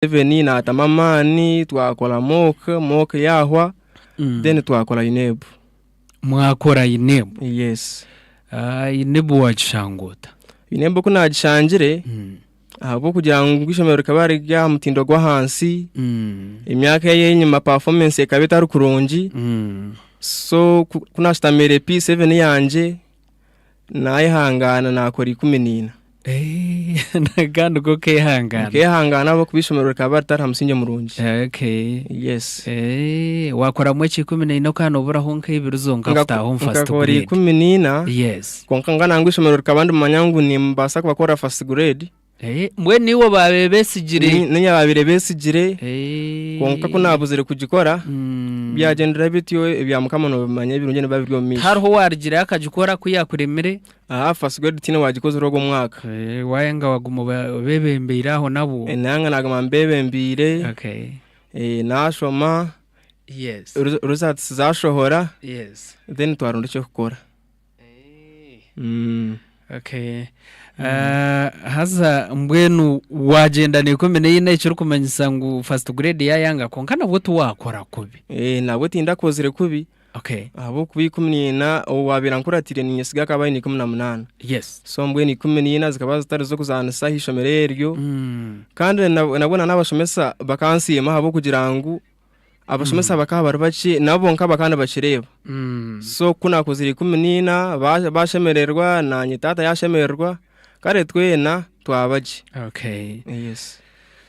P7 naatamu amaani twakora mock, mock yaahwa then twakora UNEB. Mwakora UNEB? Yes. UNEB waagishanga ota? UNEB oku naagishangire, ahabw'okugira ngu eishomero rikaba riri aha mutindo gw'ahansi, emyaka ey'enyima performance ekaba etari kurungi, so ku naashutamire P7 yangye, Naayehangaana naakora 14. Kandi ko okeehangaana. Nkeehangaana ahabw'okuba eishomero rikaba ritari aha musingye murungi. Okay. Yes. Eh, waakoramu eki 14 okaba nooburaho nk'ebiri zonka kutaaha omu first Nkakora grade. 14 Yes. kwonka nga nangwa eishomero rikaba ndimanya ngu nimbaasa kubakorera first grade. Eh, mbwenu iwe baabaire beesigire. Niinye baabaire beesigire, Eh. kwonka ku naabuzire kugikora, Mm. byagyendera bityo, ebya Mukama noobimanya ebirungi nibiba biri omu maisho. Tihariho owarugireyo akagikora ku yaakuremire? Aha first grade tihaine owaagikozire ogwo mwaka. Eh, waayanga waguma oba- obeebembeire aho nabo. Eh, nanga naaguma mbeebembeire, Okay. eh, naashoma, Yes. results zaashohora, Yes. then twaronda eky'okukora. Mm. Okay. Ah, haza mbwenu wagyenda n'eikumi n'eina ekirikumanyisa ngu first grade yayanga kwonka nabwo tiwakora kubi. Eh, nabwo tindakozire kubi Okay. ahabw'okuba 14 owaabaire ankuratiire niinyesiga akaba aine 18. Yes. So mbwenu 14 zikaba zitari z'okuzaanisa aha ishomero eryo Mm. kandi na- nabwo na n'abashomesa bakansiima ahabw'okugira ngu Abashomesa bakaba bari bakye nabo bonka bakaba nibakireeba. So ku naakozire 14 baashemererwa naanye taata yaashemererwa kare twena twaba gye. Okay. Yes.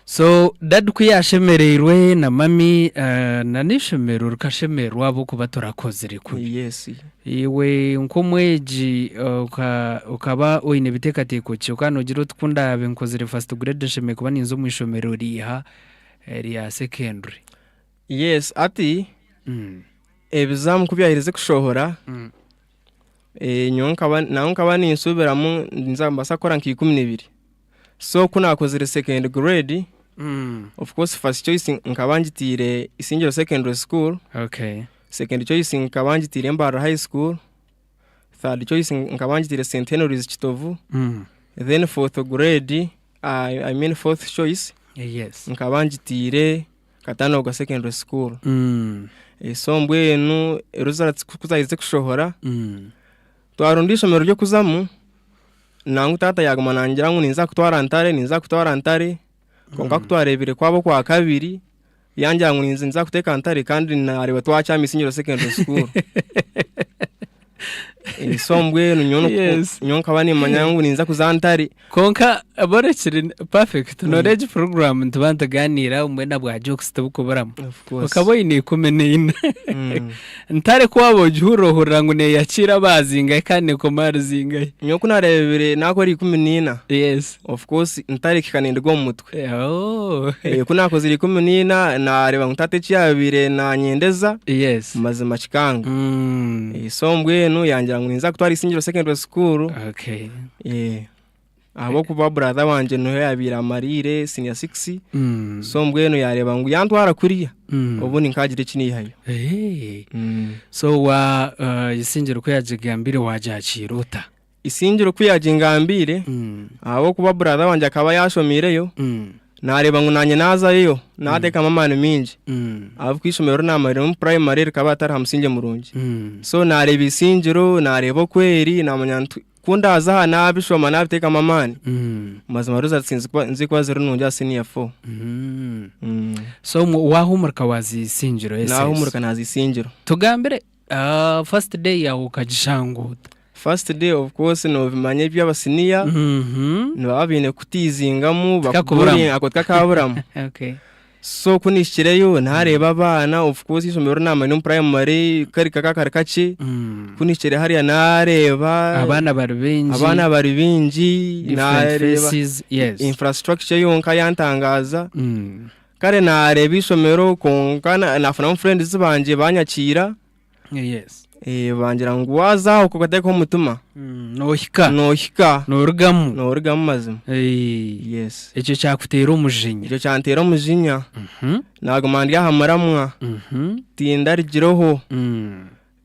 So dad ku yaashemereirwe na mami eh, na n'eishomero rikashemererwa ahabw'okuba turakozire kubi. Yes. Iwe nk'omwegi oka- okaba oine biteekateeko ki? Okaba noogira oti ku ndaabe nkozire first grade nshemereire kuba ninza omu ishomero riiha? erya secondary. Yes ati ebizamu ku byaherize kushohora nyowe nkaba nangwa nkaba ninsubiramu nimbaasa kukora nka 12 so ku naakozire second grade of course first choice nkaba ngitiire Isingiro secondary school, Okay. second choice nkaba ngitiire Mbarara high school, third choice nkaba ngitiire St Henry's Kitovu, then fourth grade I mean fourth choice Yes. nkaba ngitiire Katanoga secondary school. Mm. Eh, so mbwenu results ku zaherize kushohora Mm. twaronda eishomero ry'okuzamu nangwa taata yaguma nangira ngu ninza kutwara Ntare ninza kutwara Ntare kwonka ku twareebire kwaba okwakabiri yangira ngu ninza kuteeka Ntare kandi nareeba twakyama Isingiro secondary school. Eh, so mbwenu nyowe Yes. nyowe nkaba nimanya ngu ninza kuza Ntare Kwonka borekire perfect noreeba egi program nituba nitugaaniira obumwe na bwa jokes tibukuburamu. Of course. Okaba oine 14. Ntare ku waaba ogihurira ohurira ngu neeyakiira abaazingahi kandi neekoma ahari zingahi. Nyowe ku naareebire naakora 14, Yes. of course Ntare ekahika nenduga omu mutwe. Oh. Eh, ku naakozire 14 naareeba ngu taata eki yaabaire naanyendeza, Yes. mazima kikanga. Mm. Eh, so mbwenu yangira ngu ninza kutwara Isingiro Secondary School. Okay. Eh, ahabw'okuba brother wangye niho yaabaire amariire senior six, Mm. so mbwenu yaareeba ngu yantwara kuriya, Mm. obundi nkaagira eki naihayo. Hey. Mm. So wa uh, Isingiro ku yaagigambire waagyakiira ota? Isingiro ku yaagingambiire, Mm. ahabw'okuba brother wangye akaba yaashomiireyo, Mm. naareeba ngu naanye naazayo, naateekamu amaani maingi. Mm. Ahabw'okuba eishomero ri naamariiremu primary rikaba ritari aha musingye murungi. Mm. So naareeba Isingiro, naareeba oku eri, naamanya nti Ku ndaaze aha naabishoma naabiteekamu amaani, mazima results nizikuba ziri nungi aha senior four. So waahumurika waaza Isingiro SS? Naahumurika naaza Isingiro. Tugambire first day yaawe okagishanga ota? First day of course noobimanya eby'abasiniya, nibaba baine kukutiizingamu, Tikakuburamu. ako tikakaburamu. Okay. So ku nihikireyo naareeba abaana of course eishomero ri naamanya omu primary kari kakaba kari kakye, ku nihikire hariya naareeba Abaana bari baingi. abaana bari baingi, Different naareeba faces, yes. infrastructure yonka yantangaaza, kare naareeba eishomero kwonka naafunamu friends bangye banyakiira. Yes. Eh, bangira ngu waaza aho okateekaho omutima. Noohika. Noohika. Noorugamu. Noorugamu mazima. Eh. Yes. Ekyo kyakuteera omujinya. Ekyo kyanteera omujinya. Naaguma ndi aha muramwa. Tindarigireho.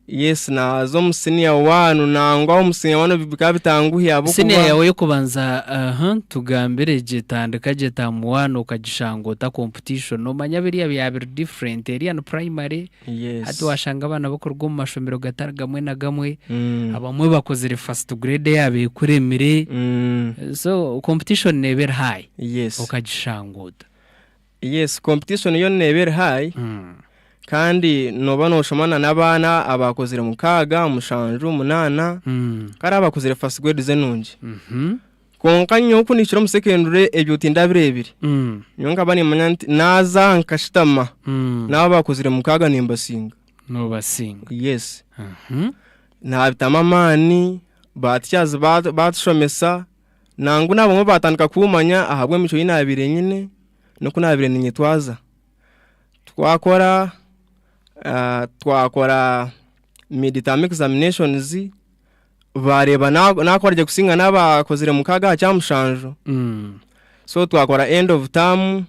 Yes, naaza omu senior one, nangwa omu senior one bikaba bitanguhi ahabw'okuba. Senior yaawe y'okubanza aha tugambire gye tandika gye term one okagishanga ota competition nomanya biriya byaba biri different eriya ni primary Yes. hati washanga abaana bakuruga omu mashomero gatari gamwe na gamwe abamwe bakozire first grade yaaba ekuremire so competition neeba eri high Yes. okagishanga ota? Yes, competition yo neeba eri high kandi nooba nooshoma na n'abaana abaakozire mukaaga, mushanju, munaana kare abakozire first grades enungi. Kwonka nyowe ku nihikire omu secondary ebyo tindabireebire. Nyowe nkaba niimanya nti naaza nkashutama n'abo abakozire mukaaga nimbasinga. Noobasinga. Yes. Naabitamu amaani, ba teachers baatushomesa. Nangwa n'abamwe baatandika kuumanya ahabw'emicwe ei naabaire nyine n'oku naabaire niinyetwaza. Twakora twakora mid term examinations, baareeba naakora gye kusinga n'abaakozire mukaaga aha kyamushanju. So twakora end of term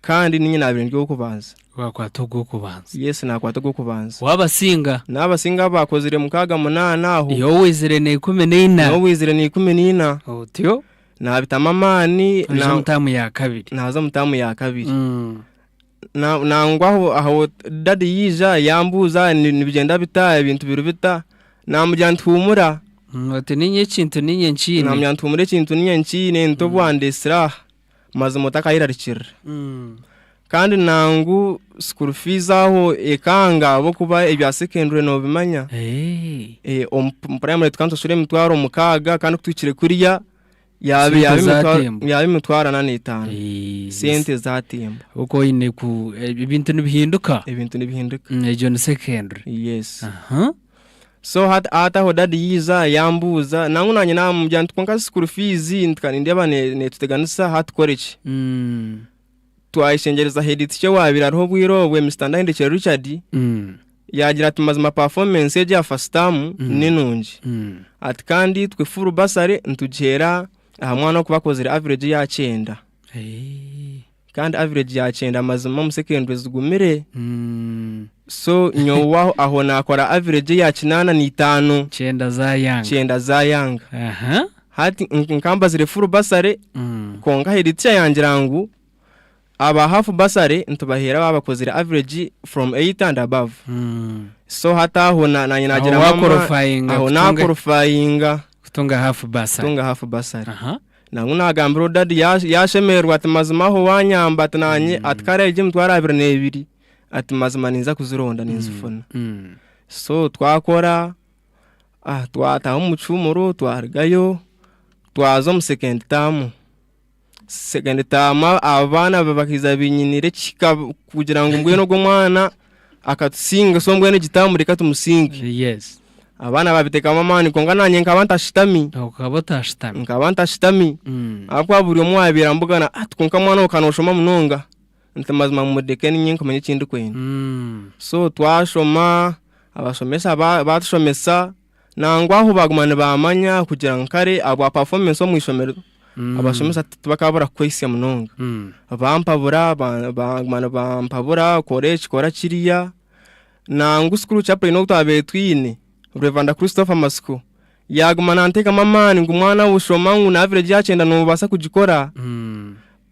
Kandi niinye naabaire ndi ow'okubanza. Waakwata ogw'okubanza. Yes, naakwata ogw'okubanza. Waabasinga. Naabasinga abaakozire mukaaga munaana aho. Iwe owaizire na ikumi na ina. Nyowe owaizire na ikumi na ina. Otyo. Naabitamu amaani. Oija omu taamu ya kabiri. Naaza omu taamu ya kabiri. Nangwa aho aho dadi yaija yambuuza nibigyenda bita, ebintu biri bita, naamugira nti huumura. Oti niinye ekintu niinye nkiine. Naamugira nti huumura ekintu niinye nkiine, nti obu wandeetsire aha. Mazima otakayerarikirira. Kandi nangu school fees aho ekanga ahabw'okuba ebya secondary nobimanya. Omu primary tukaba nitushashura emitwaro mukaaga kandi kutuhikire kuriya yaaba Sente zatemba. yaaba emitwaro ana n'etaano. Sente zatemba. Oku oine ku ebintu nibihinduka. Ebintu nibihinduka. Egyo ni secondary. Yes. Aha. So hati hati aho dadi yiija yambuuza nangwa nanye namugira nti kwonka school fees nti nindeeba netuteganisa hati tukore ki? Twayeshengyereza head teacher owaabaire ariho obwire obwe Mister Ndahindukire Richard yaagira ati mazima performance egi eya first term ni nungi ati kandi itwe full bursary nitugiheera aha mwana orikuba akozire average ya kyenda. Kandi average ya kyenda mazima omu secondary zigumire. So nyowe aho, aho nakora average ya kinaana n'itaano. Kyenda zayanga. Kyenda zayanga. Aha. Hati nkambazire full bursary kwonka head teacher yangira ngu aba half bursary nitubaheera baba bakozire average from 8 and above. So hati aho nanye nagira Aho mama waqualifyinga aho kutunga naqualifyinga kutunga half bursary. kutunga half bursary. Aha. Nangwa nagambira dadi yashemererwa ati mazima aho wanyamba ati nanye ati kare egi emitwaro 22 ati mazima ninza kuzironda ninzifuna. So twakora twataha omu kihumuro twarugayo twaza omu second term. Second term abaana bakaija binyiniire ekihika kugira ngu mbwenu ogu omwana akatusinga so mbwenu egi term reka tumusinge. Yes. Abaana babiteekamu amaani kwonka naanye nkaba ntashutami. Okaba otashutami. Nkaba ntashutami ahabw'okuba buri omwe owaabaire ambugana ati kwonka mwana we ka nooshoma munonga, nti mazima mumureke niinye nkumanya eki ndikwenda. So twashoma, abashomesa baatushomesa, nangwa ahu baaguma nibaamanya kugira ngu kare ahabwa performance omu ishomero, abashomesa tibakabura kukwehitsya munonga. Bampabura, baguma nibampabura kora eki kora kiriya. Nangwa school chaplain ou twabaire twine, Rev. Christopher Matsiko, yaaguma nanteekamu amaani ngu mwana we shoma ngu na average ya kyenda noobaasa kugikora.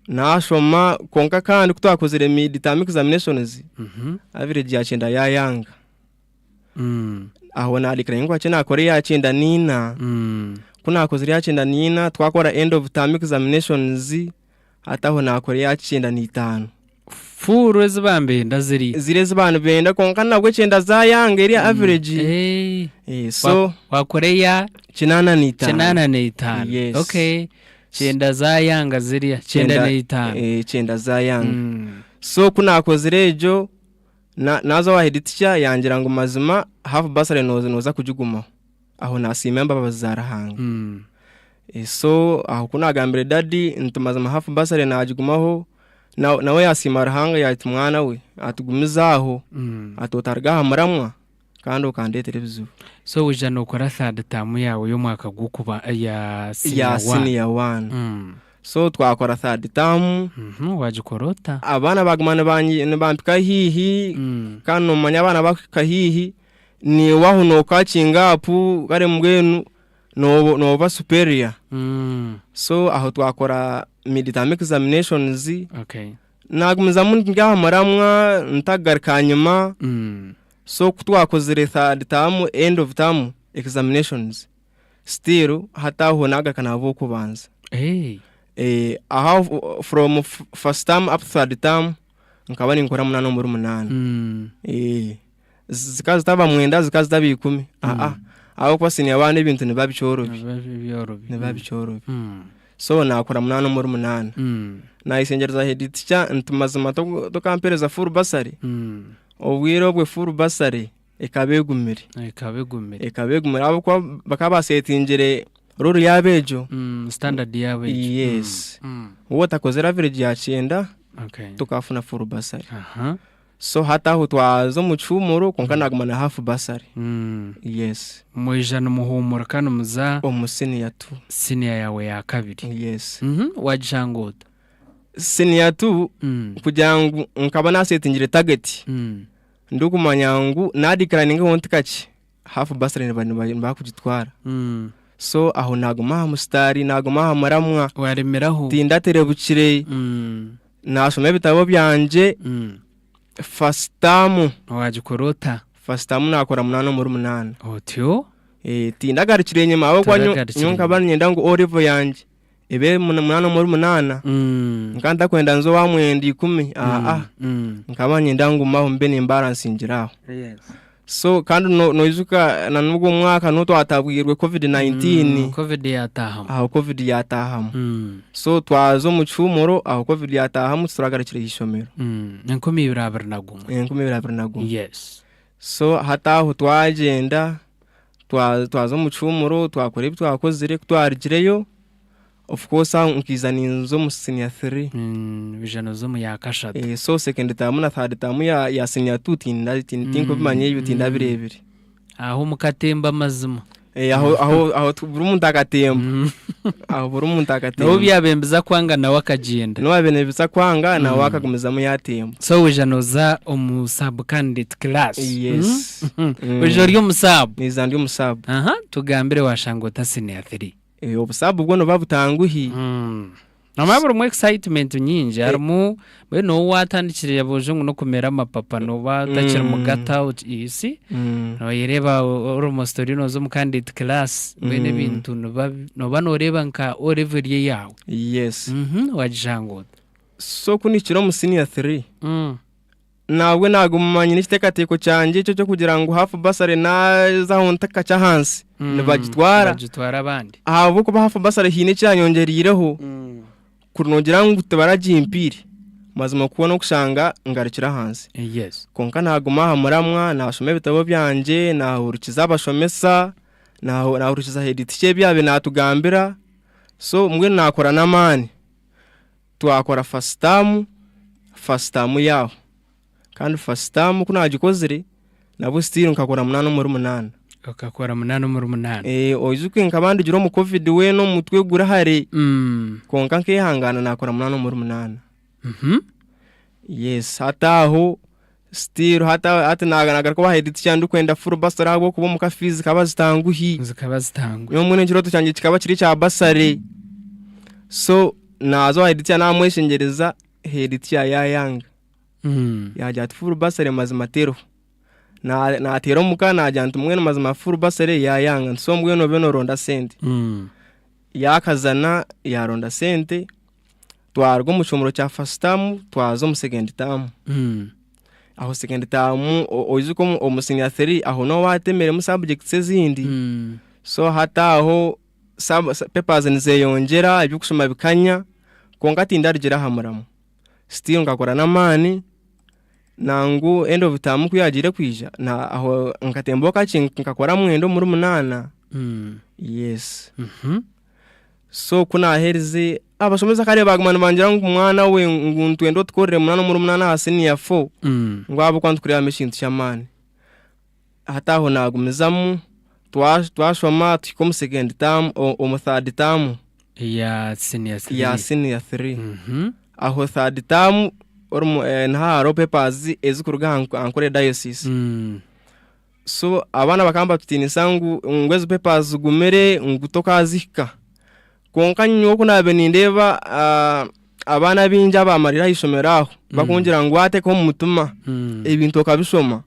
Naashoma kwonka kandi ku twakozire mid term examinations, average ya kyenda yaayanga. Aho naarekera ngu kakye naakora eya kyenda naina. Ku naakozire eya kyenda naina, twakora end of term examinations, hati aho naakora eya kyenda naitaano. Fuuru ezi bambenda ziri. Ziri ezi banibenda kwonka nabwo ekyenda zayanga eri average. So Wakora eya 85. 85. Yes. Okay. Kyenda zayanga ziriya kyenda n'eitaano. Kyenda zayanga. So ku naakozire egyo naaza owa head teacher yangira ngu mazima half bursary nooza kugigumaho. Aho nasiima embabazi za Ruhanga. So aho ku naagambire dadi nti mazima half bursary naagigumaho, nawe yaasiima Ruhanga yaagira ati mwana we atugumize aho, ati otaruga aha muramwa kandi okandeetera ebizibu. So waija nookora third term yaawe y'omwaka gw'okuba ya senior Ya one. senior one. So twakora third term. Waagikora ota? Abaana baaguma nibampika haihi kandi noomanya abaana baakuhika haihi. Niiwe aho nokakinga up kare mbwenu nooba superior. So aho twakora mid term examinations, nagumizamu ndi aha muramwa ntagaruka ahanyima, so ku twakozire third term, end of term examinations, still hati aho nagaruka naba ow'okubanza. Aho from first term up to third term nkaba ninkora munaana omuri munaana. Zikaba zitaba mwenda zikaba zitaba ikumi aa ahabw'okuba siniya waanu ebintu nibiba bikyorobi nibiba bikyorobi so naakora munaana omuri munaana naayeshengyereza head teacher nti mazima tokampeereza full bursary obwire obwe full bursary ekaba egumire Ekaba egumire. ekaba egumire ahabw'okuba bakaba basetingire rule yaabo egyo Standard yaabo egyo. Yes waaba otakozire average ya kyenda tokafuna full bursary. So hati aho twaza omu kihuumuro kwonka naguma na half bursary. Yes. Mwaija nimuhuumurika nimuza Omu senior two. senior yaawe ya kabiri. Yes. Waagishanga ota? Senior two kugira ngu nkaba nasetingire target ndikumanya ngu nadecliningaho nti kakye half bursary nibakugitwara. So aho naguma aha musitaari naguma aha muramwa Waremeraho. tindaterebukire. Naashoma ebitabo byangye first term. Waagikora ota? First term naakora munaana omuri munaana. Otyo? Tindagarukire enyima ahabw'okuba Toragarukire nyowe nkaba enyima. niinyenda ngu O level yangye ebe munaana omuri munaana. Nkaba ntakwenda nze owa mwenda ikumi, aa. Nkaba niinyenda ngu ngume aho mbe nimbaransingira aho. So kandi noijuka na n'ogwo mwaka niho twatabwirwe covid 19. Covid yatahamu. Aho covid yatahamu. So twaza omu kihuumuro aho covid yatahamu tituragarukire aha ishomero. 2021. 2021. Yes. So hati aho twagyenda twaza omu kihuumuro twakora ebi twakozire ku twarugireyo Of course aho nkaija ninza omu senior 3. Waija nooza omu ya kashatu. So second term na third term ya senior 2 tinkubimanya ebyo tindabireebire. Aho mukatemba amazima. Aho aho aho buri muntu akatemba. Aho buri muntu akatemba. N'ou byabembiza kwanga nawe akagyenda. N'ou byabiza kwanga nawe akagumizamu yaatemba. So waija nooza omu sub candidate class. Yes. Waija ori omu sub. Naija ndi omu sub. Tugambire waashanga ota senior 3. Obusabu bwo nibuba butanguhi. Nomanya burimu excitement nyingi harimu mbwenu ou watandikire yaboojo ngu n'okumera amapapa nooba otakiri mugata you see noyereeba almost oriyo nooza omu candidate class mbwenu ebintu nibiba nooba nooreeba nka O level eri eyaawe. Yes. Wagishanga ota? So ku nihikire omu senior three, Nabwe naguma nyine ekiteekateeko kyangye ekyo eky'okugira ngu half bursary naaza aho nte kakye ahansi nibagitwara Nibagitwara abandi. ahabw'okuba half bursary haine eki yanyongyeriireho kuri noogira ngu tibaragimpaire mazima kuba n'okushanga ngarukire ahansi. Yes. Kwonka naguma aha muramwa nashoma ebitabo byangye nahurikiza abashomesa nahurikiza head teacher ebi yaabaire natugambira so mbwenu nakora n'amaani. Twakora fasitamu, fasitamu yaaho kandi fasitamu ku naagikozire nabwo still nkakora munaana omuri munaana. Okakora munaana omuri munaana. Oijuke nkaba ndigire omu covid weena omutwe guri hare kwonka nkehangaana naakora munaana omuri munaana. Yes hati aho still hati hati nagaruka owa head teacher ndikwenda full bursary ahabw'okuba omuka fees zikaba zitanguhi. Zikaba zitanguhi. Nyowe mbwenu ekirooto kyangye kikaba kiri ekya bursary. So naaza owa head teacher naamweshengyereza, head teacher yaayanga. Yaagira ati full bursary mazima teriho. Naateera omuka naagira nti mbwenu mazima full bursary yaayanga nti so mbwenu obe nooronda sente. Yaakazana yaaronda sente. Twaruga omu kihumuro kya first term twaza omu second term. Aho second term oijuke omu senior three aho niho watemiremu subjects ezindi. So hati aho papers nizeyongyera eby'okushoma bikanya kwonka tindarugire aha murimo. Still nkakora n'amaani nangwa end of term ku yaagiire kwija aho nkatembaho kakye nkakora mwenda omuri munaana. Yes. So ku naaherize, abashomesa kare baaguma nibangira ngu mwana we ngu nitwenda otukorere munaana omuri munaana aha siniya fo, ngu ahabw'okuba nitukureebamu ekintu ky'amaani. Hati aho naagumizamu, twashoma tuhika omu sekendi taamu, omu third taamu. Eya siniya three. Ya siniya three. Aho third taamu niho hariho papers ezikuruga aha Ankole diocese. So abaana bakaba nibatutiinisa ngu ngu ezi papers zigumire ngu tokaazihika. Kwonka nyowe ku naabaire nindeeba abaana abaingi abaamarire aha ishomero aho bakungira ngu waateeka omu mutima ebintu okabishoma,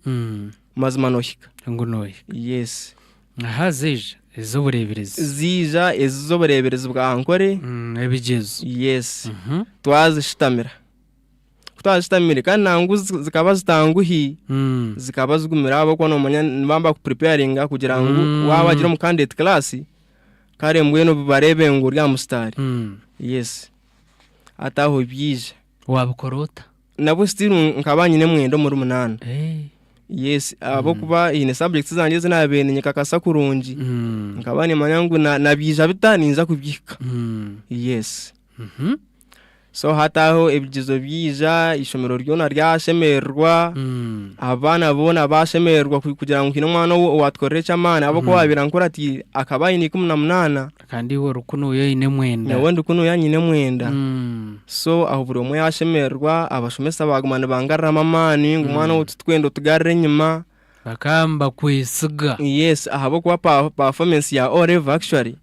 mazima noohika. Ngu noohika. Yes. Aha ziija ez'obureeberezi. Ziija ez'obureeberezi bwa Ankore. Ebigyezo. Yes. Twazishutamira. Ku twazishutamire kandi nangwa zikaba zitanguhi, zikaba zigumire ahabw'okuba noomanya nibaba nibakupuripeyaringa kugira ngu waaba wagira omu candidate class, kare mbwenu bareebe ngu ori aha musitaari. Yes. Hati aho byaija. Waabikora ota? Nabwo still nkaba nyine mwenda omuri munaana. Yes, ahabw'okuba haine subjects zangye ezi naabaire niinyekakasa kurungi, nkaba niimanya ngu nabiija bita ninza kubihika. Yes. So hati aho ebigyezo byaija, eishomero ryona ryashemererwa, abaana boona bashemererwa kugira ngu haine omwana owatukorera eky'amaani ahabw'okuba owaabaire ankuratiire akaba aine 18. Kandi iwe ori kunuya oine mwenda. Nyowe ndi kunuya nyine mwenda. So aho buri omwe yashemererwa, abashomesa baguma nibangaruramu amaani ngu mwana ou titukwenda otugarure enyima. Bakaba nibakwesiga. Yes, ahabw'okuba performance ya O level actually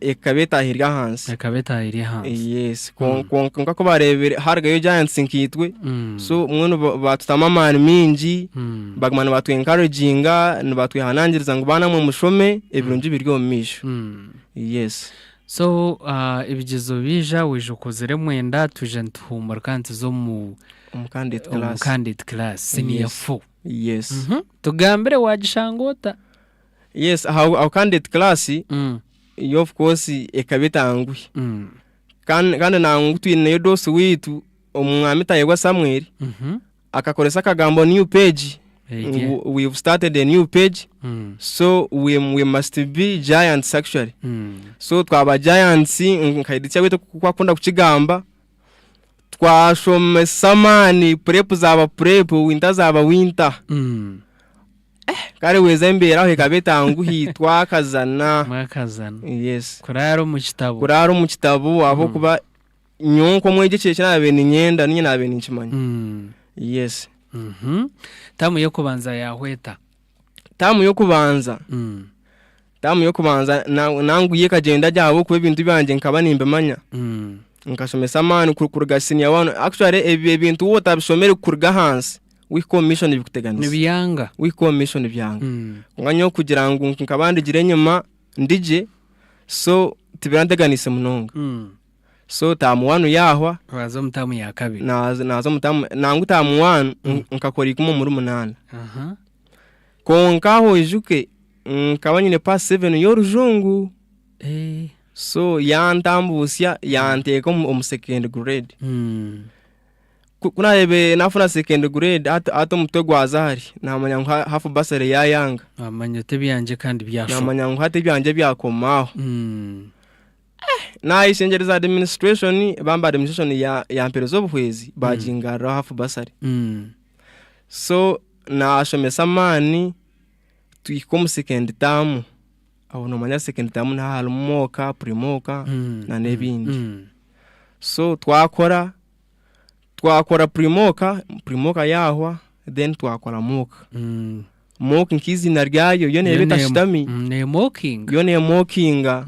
ekaba etaaha eri ahansi. Ekaba etaaha eri ahansi. Yes, kwonka ku baareebire haarugayo giants nkaitwe, so mbwenu baatutamu amaani maingi, baguma nibatu encouraginga, nibatwehanangiriza ngu baana mwe mushome, ebirungi biri omu maisho. Yes. So ebigyezo biija, waija okozire mwenda, twija nituhuumurika nituza omu Omu candidate omu class. candidate class, senior Yes. four. Yes. Tugambire waagishanga ota? Yes, aho candidate class, yo of course ekaba etanguhi. Kandi nangwa twineyo doosi weitu omwami Tayebwa Samuel akakoresa akagambo new page ngu we've started a new page so we, we must be giants actually. So twaba giants nka Edithia weitu oku akunda kukigamba Twashomesa amaani prep zaaba prep, winter zaaba winter. Kare weeza embeera aho ekaba etanguhi twakazana. Mwakazana. Yes. Kuraara omu kitabo. Kuraara omu kitabo ahabw'okuba nyowe nk'omwegi eki naabaire niinyenda niinye naabaire ninkimanya. Yes. Taamu y'okubanza yaahweta. Taamu y'okubanza, taamu y'okubanza nangwa yo ekagyenda gye ahabw'okuba ebintu byangye nkaba nimbimanya. Nkashomesa amaani kuruga siniya wani, actually ebyo ebintu waaba otabishomire kuruga ahansi, wahika omu maisho nibikuteganisa. Nibyanga. Wahika omu maisho nibyanga. Kwonka nyowe kugira ngu nkaba ndigire enyima ndigye, so tibiranteganiise munonga. So taamu wani yaahwa. Waaza omu taamu ya kabiri. Naaza omu taamu, nangwa taamu wani nkakora 18. Kwonka aho oijuke nkaba nyine pass seven y'orujungu so yantambutsya yanteeka omu second grade. Ku naareebire naafuna second grade hati hati omutwe gwaza ahari naamanya ngu half bursary yaayanga. Wamanya oti ebyangye kandi byashoba. Naamanya ngu hati ebyangye byakoma aho. Naayeshengyereza administration bambe administration yampereza obuhwezi baagingaruraho half bursary. So naashomesa amaani tuhika omu second term, aho noomanya second term niho harimu mock, pre mock n'ebindi. So twakora, twakora pre mock, pre mock yaahwa then twakora mock. Mock nk'eiziina ryayo yo neeba etashutami. Neemokinga. Yo neemokinga.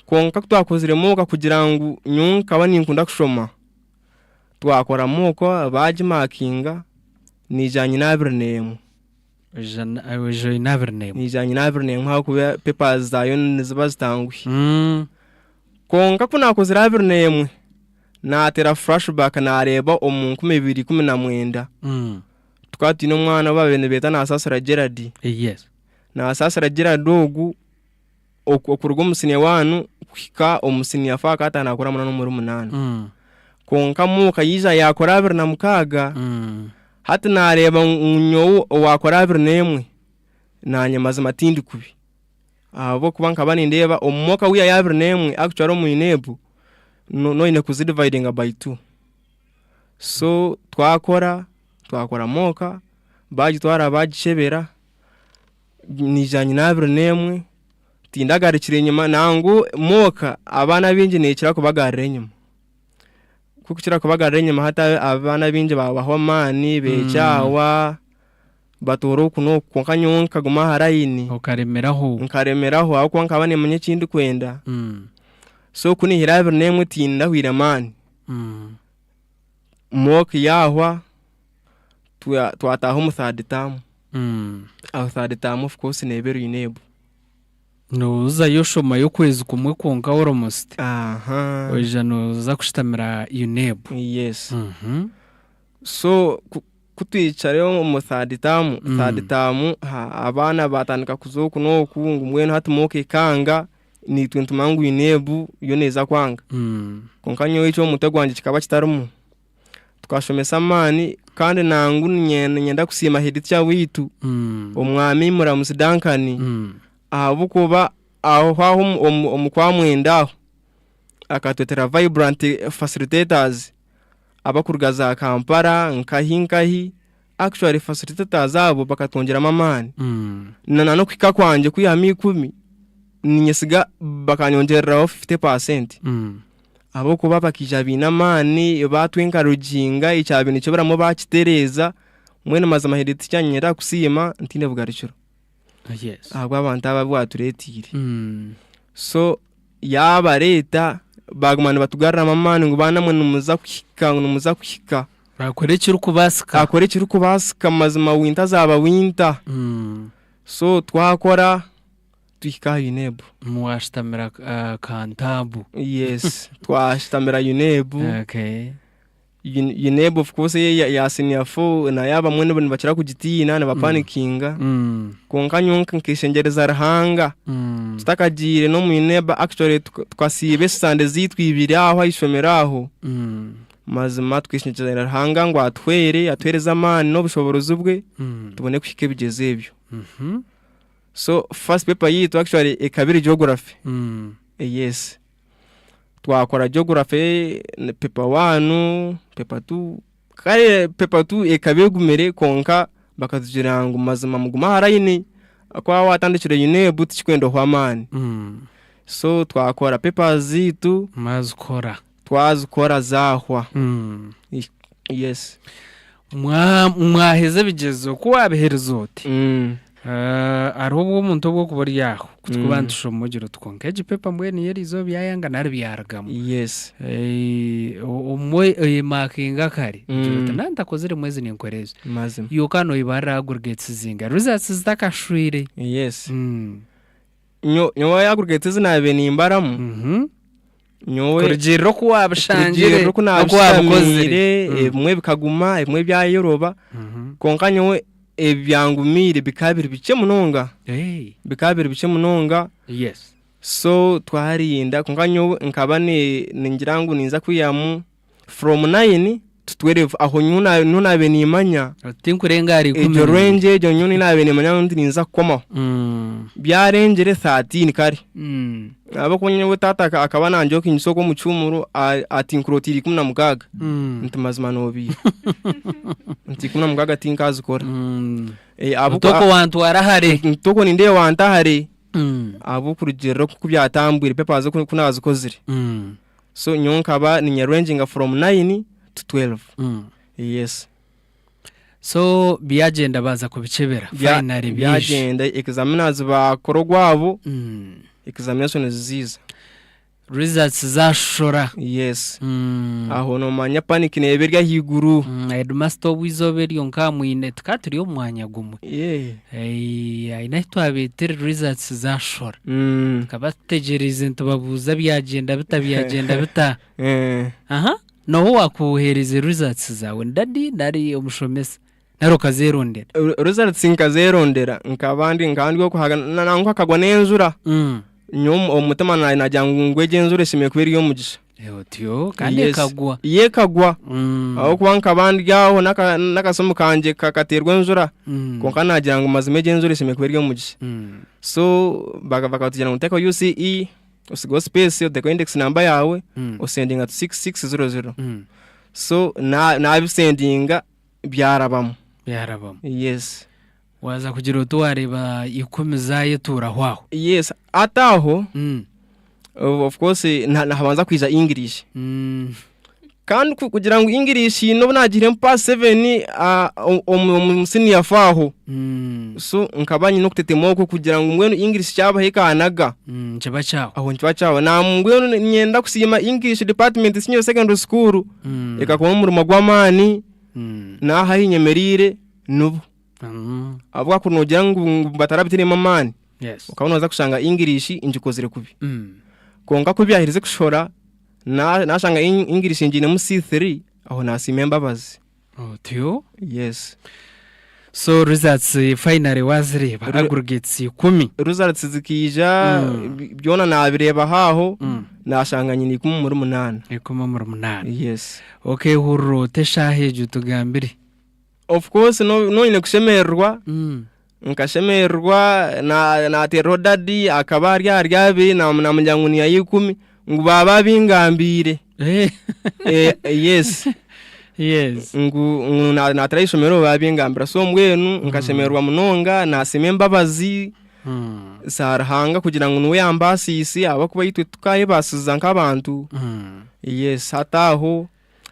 Kwonka ku twakozire mock kugira ngu nyowe nkaba ninkunda kushoma, Twakora mock baagimakinga naija nyine 21. Oija oine 21. Naija nyine 21 ahabw'okuba papers zaayo niziba zitanguhi. Kwonka ku naakozire 21, naateera flashback naareeba omu 2019, tukaba twine omwana ou baabaire nibeeta Nasaasira Gerald. Nasaasira Gerald ogu okuruga omu siniya wani kuhika omu siniya fo akaba naakora munaana omuri munaana. Kwonka muuka yaija yaakora 26, hati naareeba ngu nyowe owaakora 21, naanye mazima tindi kubi. Ahabw'okuba nkaba nindeeba omu mwaka wiiha ya 21 actually omu UNEB, nooba oine kuzidivayidinga by two. So twakora, twakora muuka, baagitwara baagikyebera. Naija nyine 21, tindagarukire enyima nangwa mock abaana abaingi nekira kubagarura enyima. Kukukira kubagarura enyima hati abaana abaingi babahwa amaani bekyaawa. Batoora oku n'oku kwonka nyowe nkaguma aha layini. Okaremeraho. Nkaremeraho ahabw'okuba nkaba niimanya eki ndikwenda. So ku naihire 21 tindahwire amaani. Mock yaahwa twataaha omu third term. Aho third term of course neeba eri UNEB. Noozayo oshomayo okwezi kumwe kwonka almost. Aha. Oija nooza kushutamira UNEB. Yes. So ku ku twicareyo omu third term, third term abaana baatandika kuza oku n'oku ngu mbwenu hati mock ekanga, naitwe nitumanya ngu UNEB yo neeza kwanga. Kwonka nyowe ekyo omu mutwe gwangye kikaba kitarimu. Tukashomesa amaani kandi nangwa niinyenda kusiima head teacher waitu, omwami Muramuzi Duncan, ahabw'okuba aho aho omu kwamwenda aho, akatwetera vibrant facilitators abakuruga za Kampala nkahi nkahi, actually facilitators abo bakatwongyeramu amaani. Na n'okuhika kwangye kwihamu ikumi, niinyesiga bakanyongyereraho 50%. Ahabw'okuba bakaija baine amaani, baatwenkariginga, ekyabaire nikiburamu baakitereeza, mbwenu mazima head teacher niinyenda kukusiima ntaine bugarukiro. Yes. Ahabw'abantu aba abu waatureeteire. So yaabareeta baaguma nibatugaruramu amaani ngu baana mwe nimuza kuhika, ngu nimuza kuhika. Baakora ekirikubaasika. Akore ekirikubaasika mazima winter zaaba winter. So twakora tuhika aha UNEB. Mwashutamira Kantambu. Yes, twashutamira UNEB. Okay. UNEB of course eya ya senior four nayo abamwe nibakira kugitiina nibapanikinga. Kwonka nyowe nkeshengyereza Ruhanga tutakagiire n'omu UNEB actually tukasiiba esande zaitu ibiri aho aha ishomero aho. Mazima tukeshengyereza Ruhanga ngu atuhwere, atuheereze amaani n'obushoboorozi bwe tubone kuhika ebigyezo ebyo. So first paper yaitu actually ekaba eri geography. Yes. Twakora geography paper one, paper two, kare paper two ekaba egumire kwonka bakatugira ngu mazima mugume aha layini ku waaba watandikire UNEB tikikwenda ohwe amaani. So twakora papers zaitu. Mwazikora. Twazikora zaahwa. Yes. Mwaheza ebigyezo ku waabiherize oti hariho obu omuntu obu orikuba ori aho ku turikuba nitushoma ogira oti kwonka egi pepa mbwenu yo eriizooba byayanga nari byarugamu. Yes. Obumwe oyemakinga kare ogira oti naaba ntakozire ezi ninkora ezi. Mazima. Iwe okaba noyibarira aggregates zingahi? Results zitakashwire. Yes. Nyowe aggregates ezi naabaire nimbaramu, nyowe Kurugiirira oku waabishangire kurugiirira oku n'oku waabikozire. naabishamiire, ebimwe bikaguma ebimwe byayoroba, kwonka nyowe ebyangumiire bikaba biri bikye munonga, bikaba biri bikye munonga, Yes. so twarinda kwonka nyowe nkaba ningira ngu ninza kwihamu from nine to 12 aho nyowe niho naabaire nimanya Tinkurenga ahari ikumi egyo n'ibiri. range egyo nyowe niyo naabaire nimanya ngu ninza kukomaho. Byarengire 13 kare. Ahabw'okuba nyowe taata akaba nanjokinyisa okwo omu kihumuro ati nkurotiire 16. Nti mazima noobiiha. Nti 16 tinkazikora. Oti okwo wantwara hare. Nti okwo nindeeba wanta hare. Ahabw'okurugiirira oku byatambwire papers oku naazikozire. So nyowe nkaba ninyerenginga from nine to 12. Yes. So byagyenda baaza kubikyebera finally byaija. Byagyenda examiners baakora ogwabo, examinations ziiza. Results zaashora. Yes. Aho noomanya panic neeba eri ahaiguru. Headmaster obu eizooba eryo nka mwine tukaba turi omu mwanya gumwe. Yeah. Haine ahu twabeetire results zaashora. Tukaba tutegyereize nitubabuuza byagyenda bita byagyenda bita. Aha, n'oha owaakuheereize results zaawe ni dadi nari omushomesa nari okazeerondera? Results nkazeerondera nkaba ndi nkaba ndi ow'okuhaga nangwa hakagwa n'enjura. Nyowe omu mutima nagira ngu egi enjura eshemereire kuba eri ey'omugisha. Otyo kandi Yes. ekagwa. Yo ekagwa ahabw'okuba nkaba ndi aho n'akasimu kangye kakateerwa enjura kwonka nagira ngu mazima egi enjura eshemereire kuba eri ey'omugisha. So bakatugira ngu teekaho UCE, osigeho space, oteekeho index number yaawe, osendinga to 6600. So naabisendinga byarabamu. Byarabamu. Yes. Waaza kugira oti waareeba ikumi zaayetuuraho aho. Yes, hati aho of course nihabanza kwija English. Kandi kugira ngu English n'obu naagiire pass seven omu siniya four aho, so nkaba nyine okutetema okwo kugira ngu mbwenu English kyabaho ekanaga. Nikiba kyahwa. Aho nikiba kyahwa. Nambwenu niinyenda kusiima English department senior secondary school, ekakora omurimo gw'amaani, n'aha ahi nyemereire nibo. Ahabw'okuba kuri noogira ngu batarabitairemu amaani, okaba nooza kushanga English ngikozire kubi. Kwonka ku byaherize kushohora, Nashanga English ngiinemu C3 aho nasiima embabazi. Otyo? Yes. So results finally wazireeba aggregates 10. Results zikaija byona nabireebaho aho nashanga nyine 18. 18. Yes. Okehurira ota eshaaha egyo tugambire? Of course noba oine kushemererwa, nkashemererwa nateereraho daddy akaba ari ahari abiri namugira ngu niihayo ikumi ngu baaba babingambiire yes Yes. ngu nateera ah'eishomero babingambira so mbwenu nkashemererwa munonga nasiima embabazi za Ruhanga kugira ngu niwe yambaasiise ahabw'okuba itwe titukayebaasiza nk'abantu yes hati aho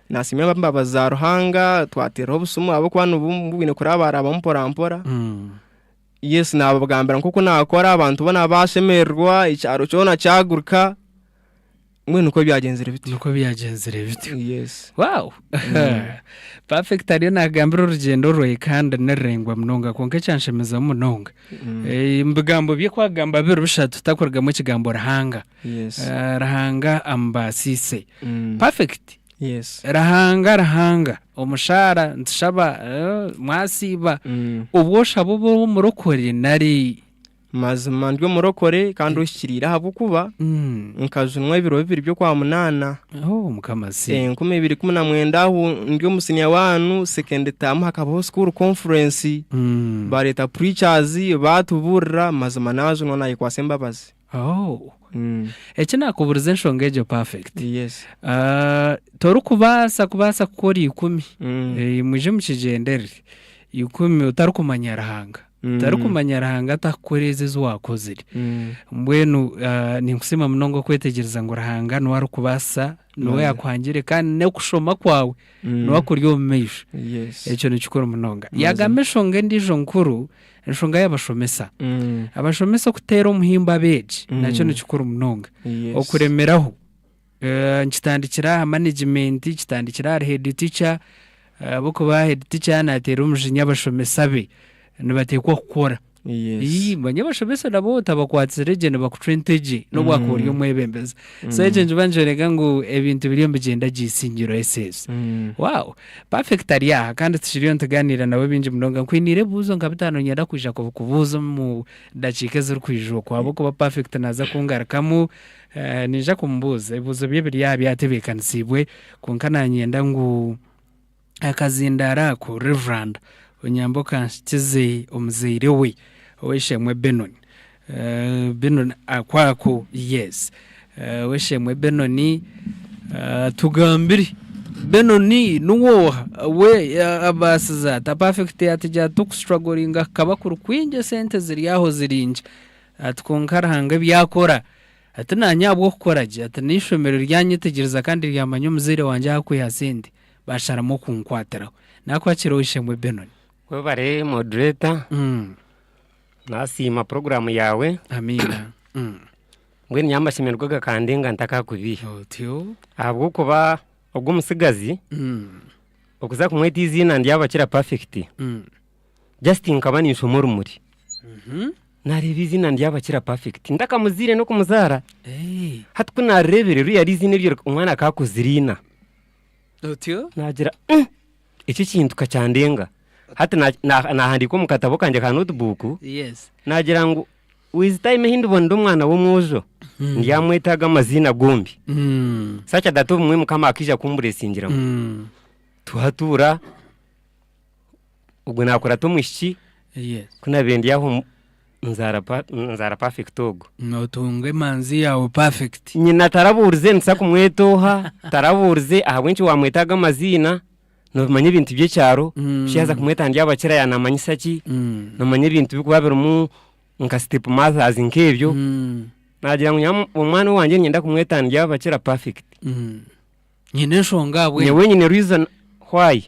Nasiima embabazi za Ruhanga twateeraho obusimu ahabw'okuba nibwo bwine kurabarabamu mpora mpora. Yes nabagambira nk'oku nakora abantu boona bashemererwa ekyaro kyona kyaguruka mbwenu nikwo byagyenzire bityo. Nikwo byagyenzire bityo. Yes. Wow! Perfect ariyo nagambira orugyendo rwe kandi niruraingwa munonga kwonka ekyanshemezamu munonga omu bigambo bye ku agamba biri bishatu takurugamu ekigambo Ruhanga. Yes. Ruhanga amubaasiise. Perfect. Yes. Ruhanga Ruhanga omushaara nitushaba eh, mwasiiba Mm. obwo oshaba oba omurokore nari Mazima ndi omurokore kandi ohikiriire ahabw'okuba Mm. nkajunwa ebiro bibiri by'Okwamunaana Oh, Mukama asiimwe. 2019 aho ndi omu siniya wanu second term hakabaho school conference Mm. bareeta preachers baatubuurira mazima naajunwa nayekwasa embabazi. Oh. Mm. Eki naakuburiza enshonga egyo perfect. Yes. Ah, torikubaasa kubaasa kukora ikumi Mm. Eh, mwije mukigyendere ikumi otarikumanya Ruhanga Mm. otarikumanya Ruhanga atakukora ezi ezi waakozire Mm. mbwenu ah, ninkusiima munonga okwetegyereza ngu Ruhanga niwe arikubaasa niwe Mazima. yakuhangire kandi n'okushoma kwawe Mm. niwe akuri omu maisho Yes. ekyo ni kikuru munonga Mazima. yagamba enshonga endiijo nkuru Enshonga y'abashomesa. Mm. Abashomesa okuteera omuhimbo abeegi Mm. nakyo ni kikuru munonga. Yes. Okuremeraho eh, nikitandikira aha management, kitandikira ahari head teacher, ahabw'okuba head teacher naateera omujinya abashomesa be nibateekwa kukora. Yes. Ii, manya abashomesa nabo otabakwatsire gye nibakucwa entegye n'obu wakuba ori Mm. omwebembezi. So ekyo nikiba nikyoreka ngu ebintu biriyo nibigyenda gye Isingiro SS. Mm. Wow! Perfect ari aha kandi tukiriyo nitugaaniira nawe bingi munonga. Nkwiniire ebibuuzo nka bitaano niinyenda kwija kubikubuuza omu dakiika ezirikwija okwo ahabw'okuba Perfect naaza kungarukamu. Niinyija kumubuuza ebibuuzo bye biri aha byatebeekanisiibwe kwonka naanyenda ngu akazindaaro ako Rev. Onyambe okanhikize omuzaire we Ow'eishe-emwe Benon. Benon Akwako yes. Ow'eishe-emwe Benoni tugambire Benoni niwe oha? We abaasize ata? Perfect ati ati okusituragoringa kukaba kuri kwingi esente ziri aho ziringi ati kwonka Ruhanga ebi akora ati naanye ahabw'okukora gye ati n'eishomero ryanyetegyereza kandi ryamanya omuzaire wangye ahu akwiha sente basharamu okunkwatiraho. Nakwakira ow'eishe-emwe Benoni. Webare moderator. Nasiima puroguraamu yaawe. Amiina. Mbwenu nyowe amashemererwa gakandenga ntakakubiiha. Otyo. Ahabw'okuba ogwo omutsigazi okuza kumweta eiziina ndyabakira Perfect, just nkaba ninshoma orumuri. Naareeba eiziina ndyabakira Perfect ntakamuzaire n'okumuzaara. Hati ku naarireebire ririya eiziina eryo omwana akaba akuzire ina. Otyo. Naagira eki ekintu kakyandenga. Hati naahandiika omu katabo kangye ka notebook, Yes. naagira ngu with time ehi ndibonera omwana w'omwojo, ndyamweta aga amaziina gombi. Such that obumwe Mukama akaija kumburesingiramu. Twatuura, ogwo naakurata omwishiki, Yes. ku naabaire ndi aho nzaara pa- nzaara Perfect ogwo. Nootunga emanzi yaawe Perfect. Nyina tarabuurize nituza kumweta oha, tarabuurize ahabw'enki waamweta aga amaziina, Noomanya ebintu by'ekyaro, shi yaaza kumweta Ndyabakira yaanamanyisa ki? Noomanya ebintu birikuba birimu nka step mothers nk'ebyo. Naagira ngu nyowe omwana owangye niinyenda kumweta Ndyabakira Perfect. Nyine enshonga ahabw'enki. Nyowe nyine reason why.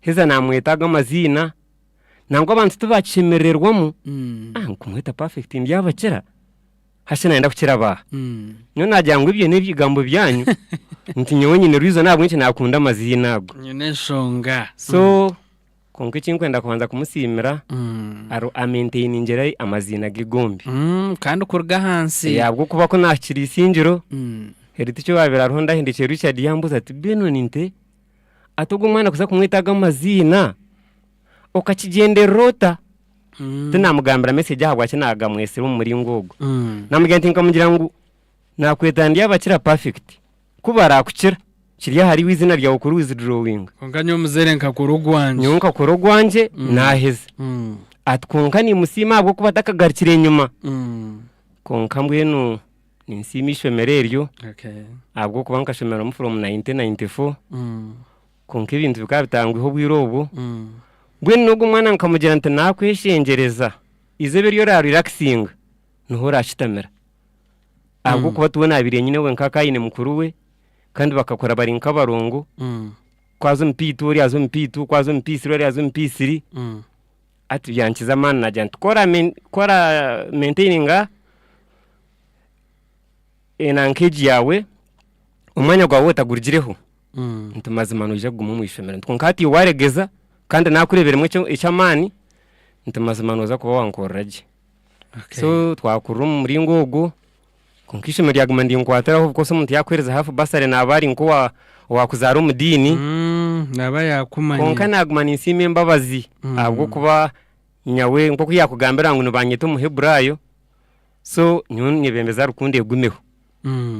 Heza namweta ago amaziina, nangwa abantu tibakishemerererwamu, ah nkumweta Perfect ndyabakira, hashi nayenda kukira baaha? Nyowe nagira ngu ebyo n'ebigambo byanyu, nti nyowe nyine reason ahabw'enki nakunda amaziina ago. Nyine enshonga. So kwonka eki nkwenda kubanza kumusiimira, ari amaintainingire amaziina ge gombi. Kandi kuruga ahansi. Ahabw'okuba ku naahikire eisingiro, eri tikyo yaabaire ariho ndahindukire Richard yambuuza ati, Benon nte? Ati ogu omwana kuza kumweta ago amaziina okakigyenderera ota? Tinamugambira message ahabwaki nagamwetsire omu muringo ogwo. Namugira nti nkamugira ngu nakweta ndyabakira perfect, ku barakukira kiri ahariiwe eiziina ryawe kuri withdrawinga. Kwonka nyowe omuzaire nkakora ogwangye. Nyowe nkakora ogwangye naheza. Ati kwonka nimusiima ahabw'okuba takagarukire enyima. Kwonka mbwenu Ninsiima eishomero eryo ahabw'okuba nkashomeramu from 1994 kwonka ebintu bikaba bitangwiho obwire obwo. Mbwenu n'ogwo omwana nkamugira nti nakweshengyereza eizooba eri orarelaxinga niho orashutamira ahabw'okuba tiwe nabaire nyine we nk'akaba aine mukuru we kandi bakakura bari nk'abarongo, ku aza omu P2 ori aza omu P2, ku aza omu P3 ori aza omu P3. Hati byankiza amaani nagira nti ku ora maintaininga enanka egi yaawe, omwanya gwawe otagurugireho, nti mazima noija kuguma omu ishomero. Nti kwonka hati iwe waaregeza kandi naakureeberemu eky'amaani, nti mazima nooza kuba wankorera gye. So twakurira omu muringo ogwo, kwonka eishomero ryaguma nidinkwatiraho of course omuntu yaakuheereza half bursary naaba ari nk'owaakuzaara omu diini. Naaba yaakumanya. Kwonka naaguma ninsiima embabazi ahabw'okuba nyawe nk'oku yaakugambira ngu nibanyeta Omuheburaayo, so nyowe nyebembeza rukundo egumeho.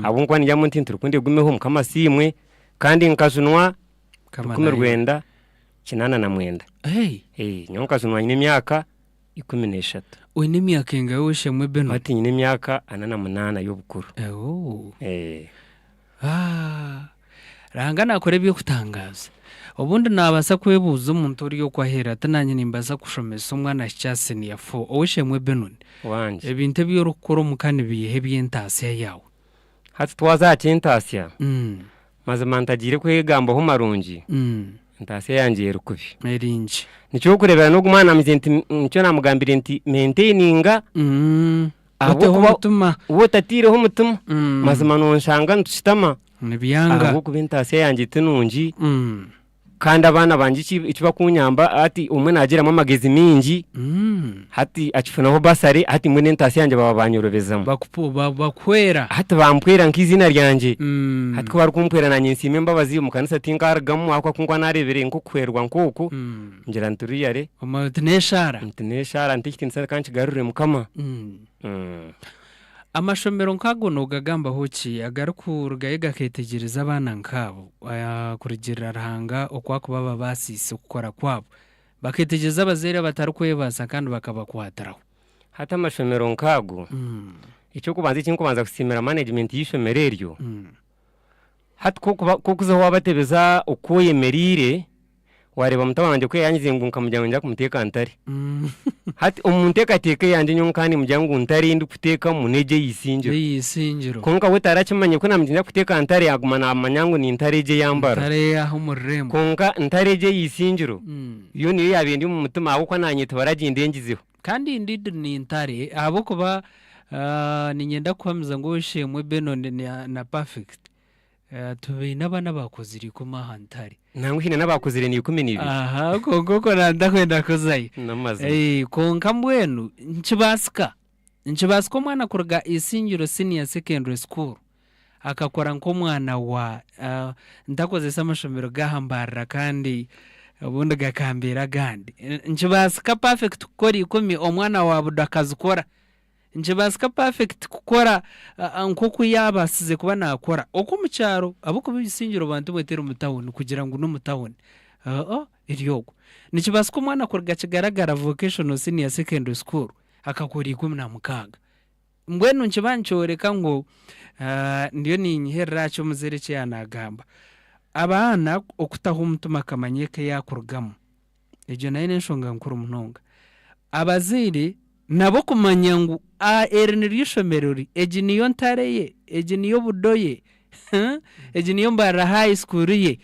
Ahabw'okuba ningira nti rukundo egumeho Mukama asiimwe kandi nkajunwa 1989. Nyowe nkajunwa nyine emyaka 13. Oine emyaka engahi ow'eishe-emwe Benon? Hati nyine emyaka 48 y'obukuru. Ruhanga naakora eby'okutangaaza. Obundi naabaasa kwebuuza omuntu ori okwo aheeru ati naanye nimbaasa kushomesa omwana ahikye aha siniya fo. Ow'eishe-emwe Benon, Wangi. ebintu ebi orikukora omu ka nibiiha eby'entaasya yaawe? Hati twaza aha ky'entaasya, mazima ntagiire kwegambaho marungi, entaasya yangye eri kubi. Eri nkye. Nikyo orikureebera n'ogu mwana namugira nti, nikyo naamugambire nti maintaininga Oteho ahabw'okuba omutima. waaba otataireho omutima, mazima nonshanga nitushutama Nibyanga. ahabw'okuba entaasya yangye ti nungi. Kandi abaana bangye eki bakunyamba hati omwe naagiramu amagezi maingi, hati akifunaho basare hati mbwenu entaasya yangye baaba banyorobezamu. Bakuhwera. Hati bampwera nk'eiziina ryangye. Hati ku barikumpwera naanye nsiima embabazi omu kanisa tinkarugamu ahabw'okuba ku nkuba naareebire nk'okuhwerwa nk'oku, ngira nti ruyare. Omanya oti n'eshaara. Nti n'eshaara nti ekitiinisa ka nkigarurire Mukama. Amashomero nk'ago noogagambaho ki agarikurugayo gakeetegyereza abaana nk'abo kurugiirira Ruhanga oku arikuba ababaasiise okukora kwabo, bakeetegyereza abazaire abatarikwebaasa kandi bakabakwatiraho? Hati amashomero nk'ago, eky'okubanza eki ndikubanza kusiimira management y'eishomero eryo, Hati ku orikuba ku orikuza waabatebeza oku oyemereire, waareeba mutabani wangye ku yaanyize ngu nkamugira ngu ninza kumuteeka ntare. Hati omu nteekateeka eyangye nyowe nkaba nimugira ngu ntare ei ndikuteekamu n'egi ey'eisingiro. Ey'eisingiro. Kwonka we tarakimanyire ku naamugira ninza kuteeka ntare aguma naamanya ngu ni ntare egi ey'ambara. Ntare ey'aha omu rurembo. Kwonka ntare egi ey'eisingiro yo niyo yaabaire endi omu mutima ahabw'okuba naanye tibaragindengizeho. Kandi indeed ni ntare ahabw'okuba niinyenda kukuhamiza ngu ow'eishe-emwe Benon na Perfect tubaine abaana abaakozire ikumi aha ntare. Nangwa haine n'abaakozire na 12. Aha kwonka okwo nandakwenda kuzayo. N'amazima. Kwonka mbwenu nikibaasika, nikibaasika omwana kuruga Isingiro Senior Secondary School akakora nk'omwana wa ntakozesa amashomero g'aha Mbarara kandi obundi gakambeera agandi. Nikibaasika Perfect kukora ikumi omwana wa Budo akazikora. Nikibaasika Perfect kukora nk'oku yaabaasize kuba naakora okwo omu kyaro ahabw'okuba Isingiro bantu mwe teri mu tawuni kugira ngu n'omu tawuni eri okwo. Nikibaasika omwana kuruga Kigaragara Vocational Senior Secondary School akakora 16. Mbwenu nikiba nikyoreka ngu ndiyo ninyiherera aha ki omuzaire eki yaaba naagamba. Abaana okutaho omutima akamanya eka ei arikurugamu, egyo nayo n'enshonga nkuru munonga. Abazaire nabo kumanya ngu eri niryo ishomero rye, egi niyo ntare ye, egi niyo budo ye. Egi niyo Mbarara High School ye.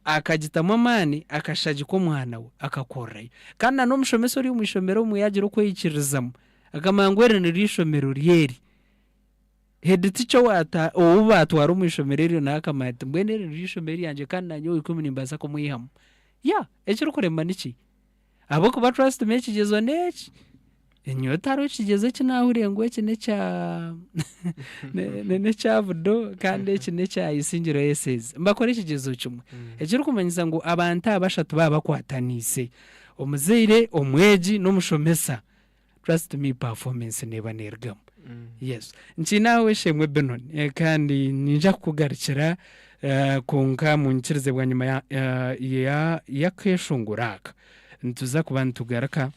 Akagitamu amaani akashagika omwana we akakorerayo. Kandi na n'omushomesa ori omu ishomero omwe yaagira okweyikiririzamu akamanya ngu eri niryo ishomero rye eri. Head teacher owaata ou baatwara omu ishomero eryo nawe akamanya ati mbwenu eri niryo ishomero ryangye kandi naanye owa ikumi nimbaasa kumwihamu. Yeah, ekirikurema niki? Ahabw'okuba trust me ekigyezo n'eki, nyowe tihariho kigyezo eki naahuriire ngu eki n'ekya n'ekya Budo kandi eki n'ekya Isingiro SS. Nibakora ekigyezo kimwe. Ekirikumanyisa ngu abantu aba bashatu baaba bakwataniise, omuzaire, omwegi n'omushomesa, trust me performance neeba neerugamu. Yes. Nkiine aho ow'eishe-emwe Benon kandi niinyija kukugarukira kwonka munyikirize bwanyima ya ya y'akeeshongoro aka nituza kuba nitugaruka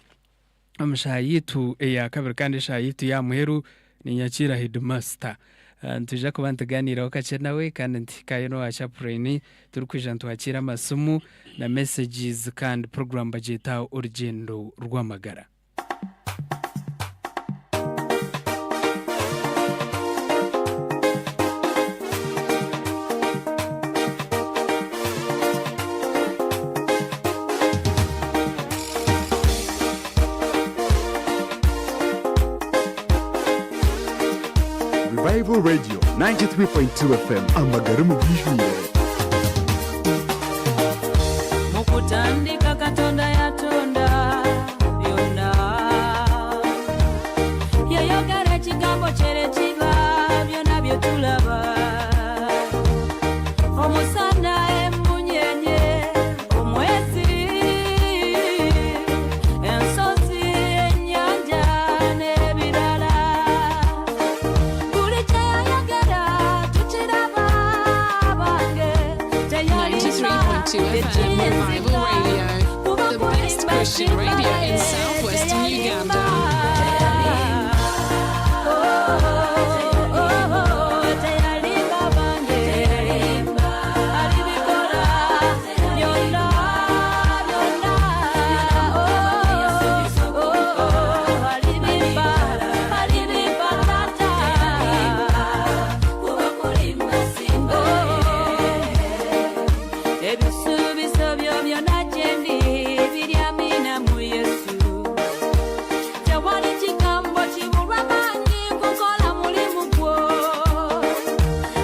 omu shaaha yaitu eya kabiri kandi eshaaha yaitu y'aha muheru ninyakiira headmaster. Nitwija kuba nitugaaniiraho kakye nawe kandi nituhikayo n'owa chaplain turikwija nitwakiira amasimu na messages kandi program bagyeta orugyendo rw'amagara. Revival Radio 93.2 FM amagara mu bwijwire. Mukutandika Katonda yatonda byonna, yayogera ekigambo kyere kiba byonna bye tulaba, omusana, emunyenye, omwezi, ensozi, ennyanja n'ebirala, buli kyeyayogera tukiraba bange. 93.2 FM Revival Radio, the best Christian radio in southwestern Uganda. Teyalimba bange, alibikola byonna byonna, alibimba, alibimba tata. Ebisuubizo byo byonna gyendi biri amina mu Yesu. Tewali kigambo kibulwa maanyi kukola mulimu gwo,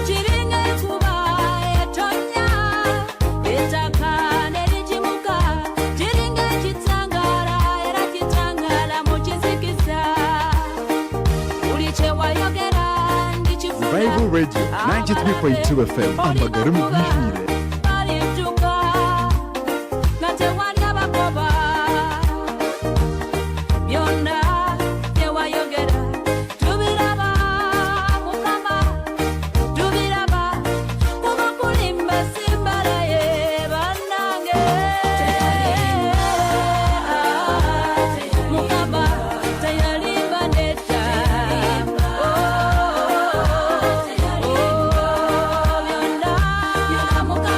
kiringa enkuba etonya ettaka ne ligimuka, kiringa ekitangala era kitangala mu kizikiza, buli kye wayogera ndikifuna. Revival Radio 93.2 FM amagara mu bwijwire. Balidduka nga tewali abagoba, byonna byewayogera tubiraba Mukama, tubiraba, kuba kulimba simbalaye bannange. Mukama teyalimba nedda. Oh, byonna Mukama.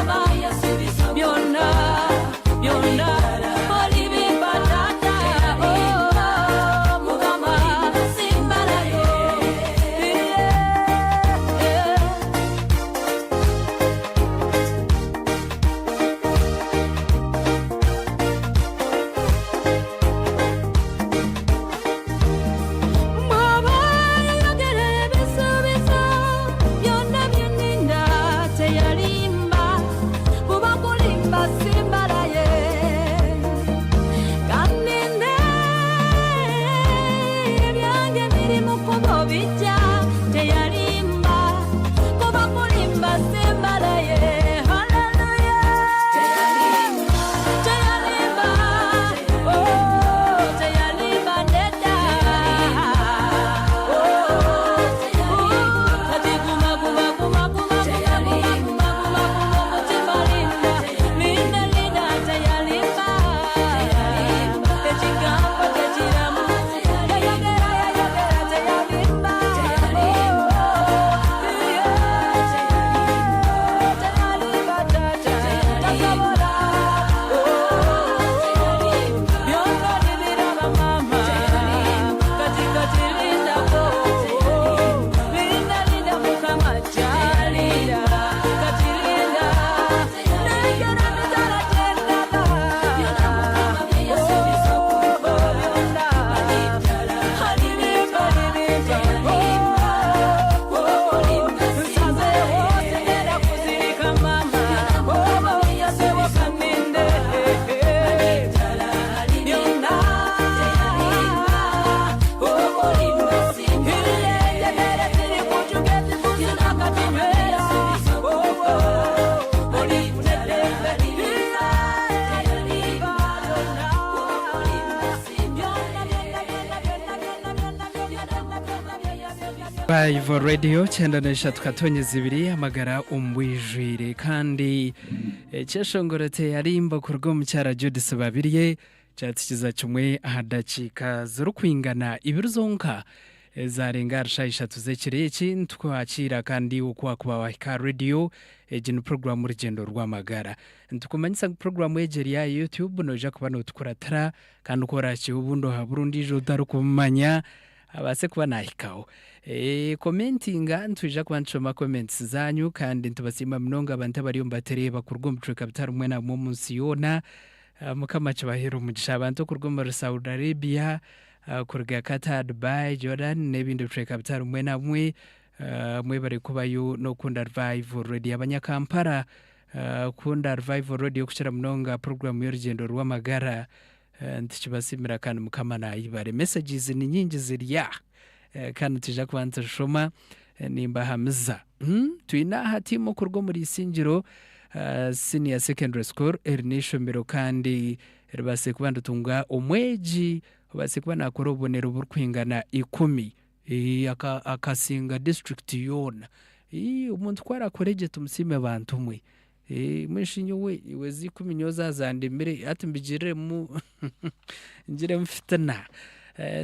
Revival Radio 93.2 amagara omu bwijwire kandi ekyeshongoro teyarimba kuruga omu kyara Judith Babirye kyatukiza kimwe aha dakiika zirikwingana ibiri zonka ezarenga ahari shaaha ishatu z'ekiro eki nitwakiira kandi oku wakuba wahika aha radio egi ni puroguraamu Orugyendo rw'Amagara. Nitukumanyisa ngu puroguraamu egi eri aha YouTube noija kuba notukuratira kandi ku orakihe obundi ohabure ondiijo otarikumanya abaase kuba naahikaho. Komentinga nitwija kuba nitushoma comments zaanyu kandi nitubasiima munonga abantu abariyo nibatureeba kuruga omu bicweka bitari bimwe na bimwe omu nsi yoona. Mukama akibaheere omugisha. Abantu okuruga omuri Saudi Arabia, kuruga Qatar, Dubai, Jordan n'ebindi bicweka bitari bimwe na bimwe, mwebare kubayo n'okukunda Revival Radio. Abanyakampala kukunda Revival Radio kukira munonga puroguraamu y'orugyendo rw'amagara, nitukibasiimira kandi Mukama naayebare. Messages ni nyingi ziri aha kandi nitwija kuba nituzishoma nimbahamiza. Twine aha tiimu okuruga omuri Isingiro Senior Secondary School, eri n'eishomero kandi ribaasize kuba niritunga omwegi obaasize kuba naakora obubonero burikwingana ikumi. Akasinga disiturikiti yoona. Omuntu ku arakore gye tumusiime bantu mwe. Mbwenu shi nyowe iwe ezi ikumi nyowe zaazandemire hati mbigiriremu ngiremu fitina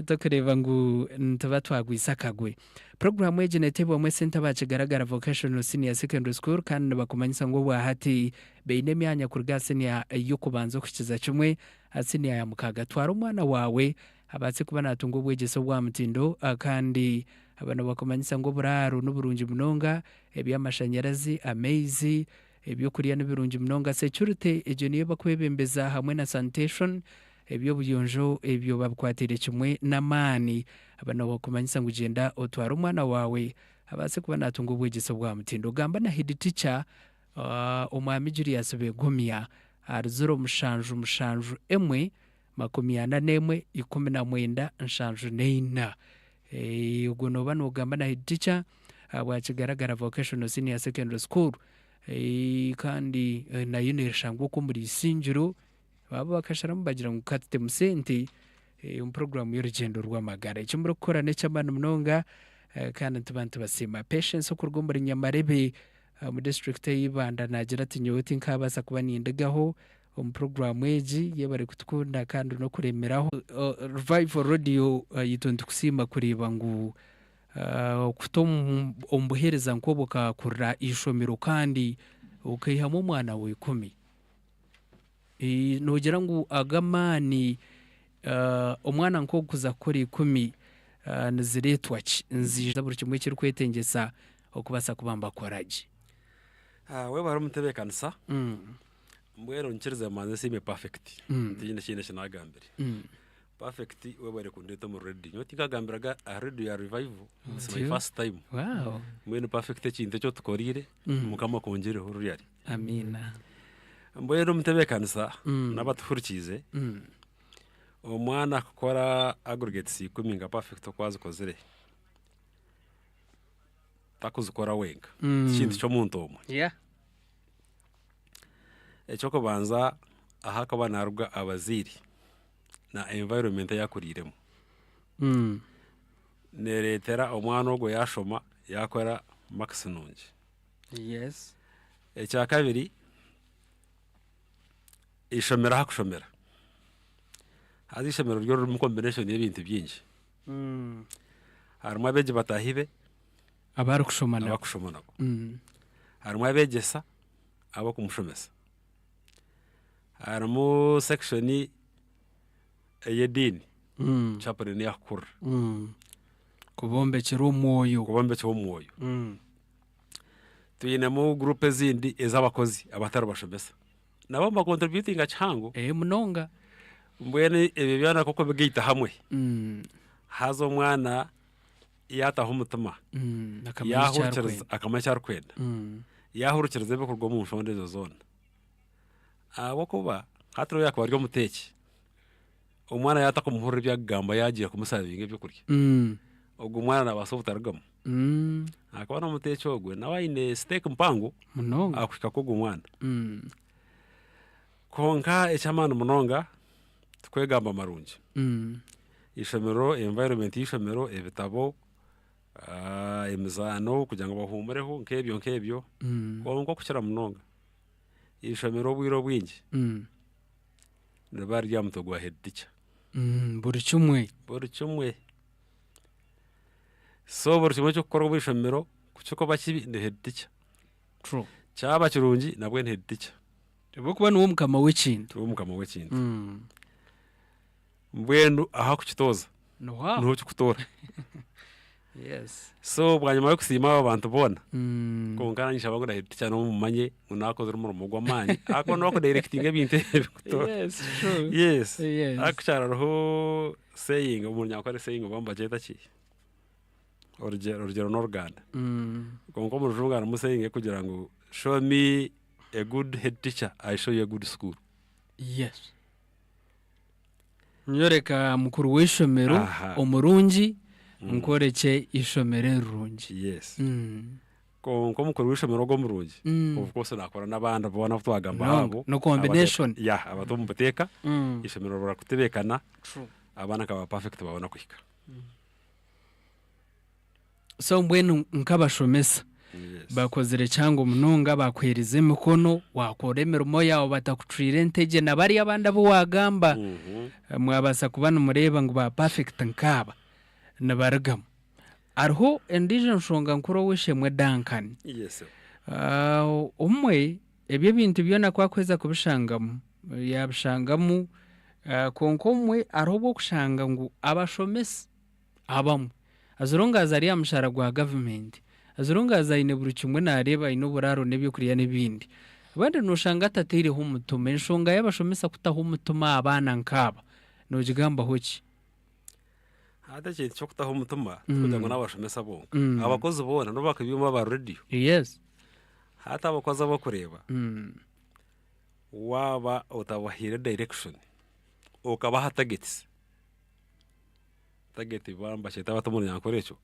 tokureeba ngu nituba twagwisa akagwe. Puroguraamu egi neeteebwamu esente aba Kigaragara Vocational Senior Secondary School kandi nibakumanyisa ngu obwahati baine emyanya kuruga aha siniya y'okubanza okuhikiza kimwe aha siniya ya mukaaga. Twara omwana waawe abaase kuba naatunga obwegyese obwa mutindo kandi aba nibakumanyisa ngu oburaaro niburungi munonga, eby'amashanyarazi, amaizi, ebyokurya nibirungi munonga, security egyo niyo bakwebembeza hamwe na sanitation, eby'obuyonjo ebyo babikwatiire kimwe n'amaani. Aba nibakumanyisa ngu gyenda otware omwana waawe abaase kuba naatunga obwegyese obwa mutindo. Gamba na head teacher Omwami Julius Begumya ahari ziro mushanju mushanju emwe 41 19 74. Ogwo nooba noogamba na head teacher ahabwa Kigaragara Vocational Senior Secondary School kandi nayo neeshangwa okwo omuri Isingiro. Baaba bakasharamu bagira ngu ka tutemu sente omu puroguraamu y'orugyendo rw'amagara. Eki murikukora n'eky'amaani munonga kandi nituba nitubasiima. Patience okuruga omuri Nyamarebe omu disiturikiti eya Ibanda naagira ati nyowe tinkaabaasa kuba nindigaho omu puroguraamu egi, yebare kutukunda kandi n'okuremeraho. Revival Radio itwe nitukusiima kureeba ngu okuta omu buheereza nk'obu okakurira eishomero kandi okaihamu omwana wa ikumi. Noogira ngu ago amaani omwana nk'ogu kuza kukora ikumi nizireetwa ki? Niziija buri kimwe ekirikwetengyesa okubaasa kuba nibakora gye. Webare omutebeekanisa. Mbwenu nyikirize mbanze nsiime Perfect ntiine kindi eki naagambire. Perfect webare kundeeta omu radio. Nyowe tinkagambiraga aha radio ya Revival, it's my first time. Wow. Mbwenu Perfect ekintu eki otukoriire, Mukama akwongyereho rurari. Amiina. Mbwenu omutebeekanisa n'abatuhurikiize, omwana kukora aggregates ikumi nka Perfect oku azikozire, takuzikora wenka, tikintu ky'omuntu omwe. Yeah. Eky'okubanza ahu akuba naaruga abazaire na environment ei akuriiremu neereetera omwana ogwo yaashoma yaakora marks nungi. Yes. Ekyakabiri eishomero ahu akushomera, haza eishomero ryo ririmu combination y'ebintu bingi, harimu abeegi bataahi be Abu arikushoma nabo. abu arikushoma nabo, harimu abeegyesa ab'okumushomesa, harimu section ey'ediini, chaplain ei arikukurira. Kubombekyera omwoyo. Kubombekyera omwoyo. Twinemu guruupu ezindi ez'abakozi abatari bashomesa, nabo nibakontributinga kihango. Munonga. Mbwenu ebyo byona ku orikubigaita hamwe, haza omwana yaataho omutima, yaahurikiriza akamanya eki arikwenda, yaahurikiriza ebirikuruga omu nshonda ezo zoona, ahabw'okuba hati nobu yaakuba ari omuteeki, omwana yaaba atarikumuhurira ebi arikugamba yaagiire kumusavinga ebyokurya, ogwo mwana naabaasa obutarugamu. Ahakuba n'omuteeki ogwe nawe aine siteeki mpango aha kuhika kw'ogwo mwana. Kwonka eky'amaani munonga tikwegamba marungi. Eishomero, environment y'eishomero, ebitabo. Emizaano kugira ngu bahuumureho nk'ebyo nk'ebyo. Kwonka okukira munonga, eishomero obwire obwingi niriba riri aha mutwe gwa head teacher. Buri kimwe. Buri kimwe. So buri kimwe ekirikukorwa omu ishomero ku kirikuba kibi ni head teacher. True. Kyaba kirungi nabwe ni head teacher. Ahabw'okuba niwe mukama w'ekintu. Niwe mukama w'ekintu. Mbwenu ahu akukitooza Niho aho. niho kikutoora. Yes. So bwanyima y'okusiima aba bantu boona, kwonka naanye nshaba ngu na head teacher nawe omumanye ngu naakozire omurimo gw'amaani ahakuba niwe akudirectinga ebintu ebi kutoora. Yes, true. Yes. Yes. Actually hariho saying omu Runyankore saying oba nibagyeta ki? Orugyero orugyero n'oruganda. Kwonka omu Rujungu harimu saying erikugira ngu show me a good head teacher, I show you a good school. Yes. Nyoreka mukuru w'eishomero Aha. omurungi nkworekye eishomero erirungi. Yes. Kwonka omukuru w'eishomero ogwo omurungi, of course naakora n'abandi boona abu twagamba No, abo. no combination. Yeah, abati omu buteeka, eishomero rirakutebeekana, abaana nka ba perfect babona kuhika. So mbwenu nk'abashomesa bakozire kihango munonga bakuheereza emikono waakora emirimo yaawe batakucwire entegye na bariya abandi abu waagamba mwabaasa kuba nimureeba ngu ba perfect nkaaba nibarugamu. Hariho endiijo nshonga nkuru ow'eishe-emwe Duncan. Obumwe ebi ebintu byona ku arikuheza kubishangamu yaabishangamu kwonka obumwe hariho obu orikushanga ngu abashomesa Abamwe. As long as ari aha mushaara gwa gavumenti, as long as aine buri kimwe naareeba aine oburaaro n'ebyokurya n'ebindi. Abandi nooshanga atataireho omutima. Enshonga y'abashomesa kutaho omutima aha baana nk'aba noogigambaho ki? Hati ekintu ky'okutaho omutima tikugira ngu n'abashomesa bonka. Abakozi boona n'obu bakuba aba rediyo. Yes. Hati abakozi abu orikureeba, waaba otabahaire direction, okabaha targets, Target ba nibakyeta bata omu runyankore ekyo?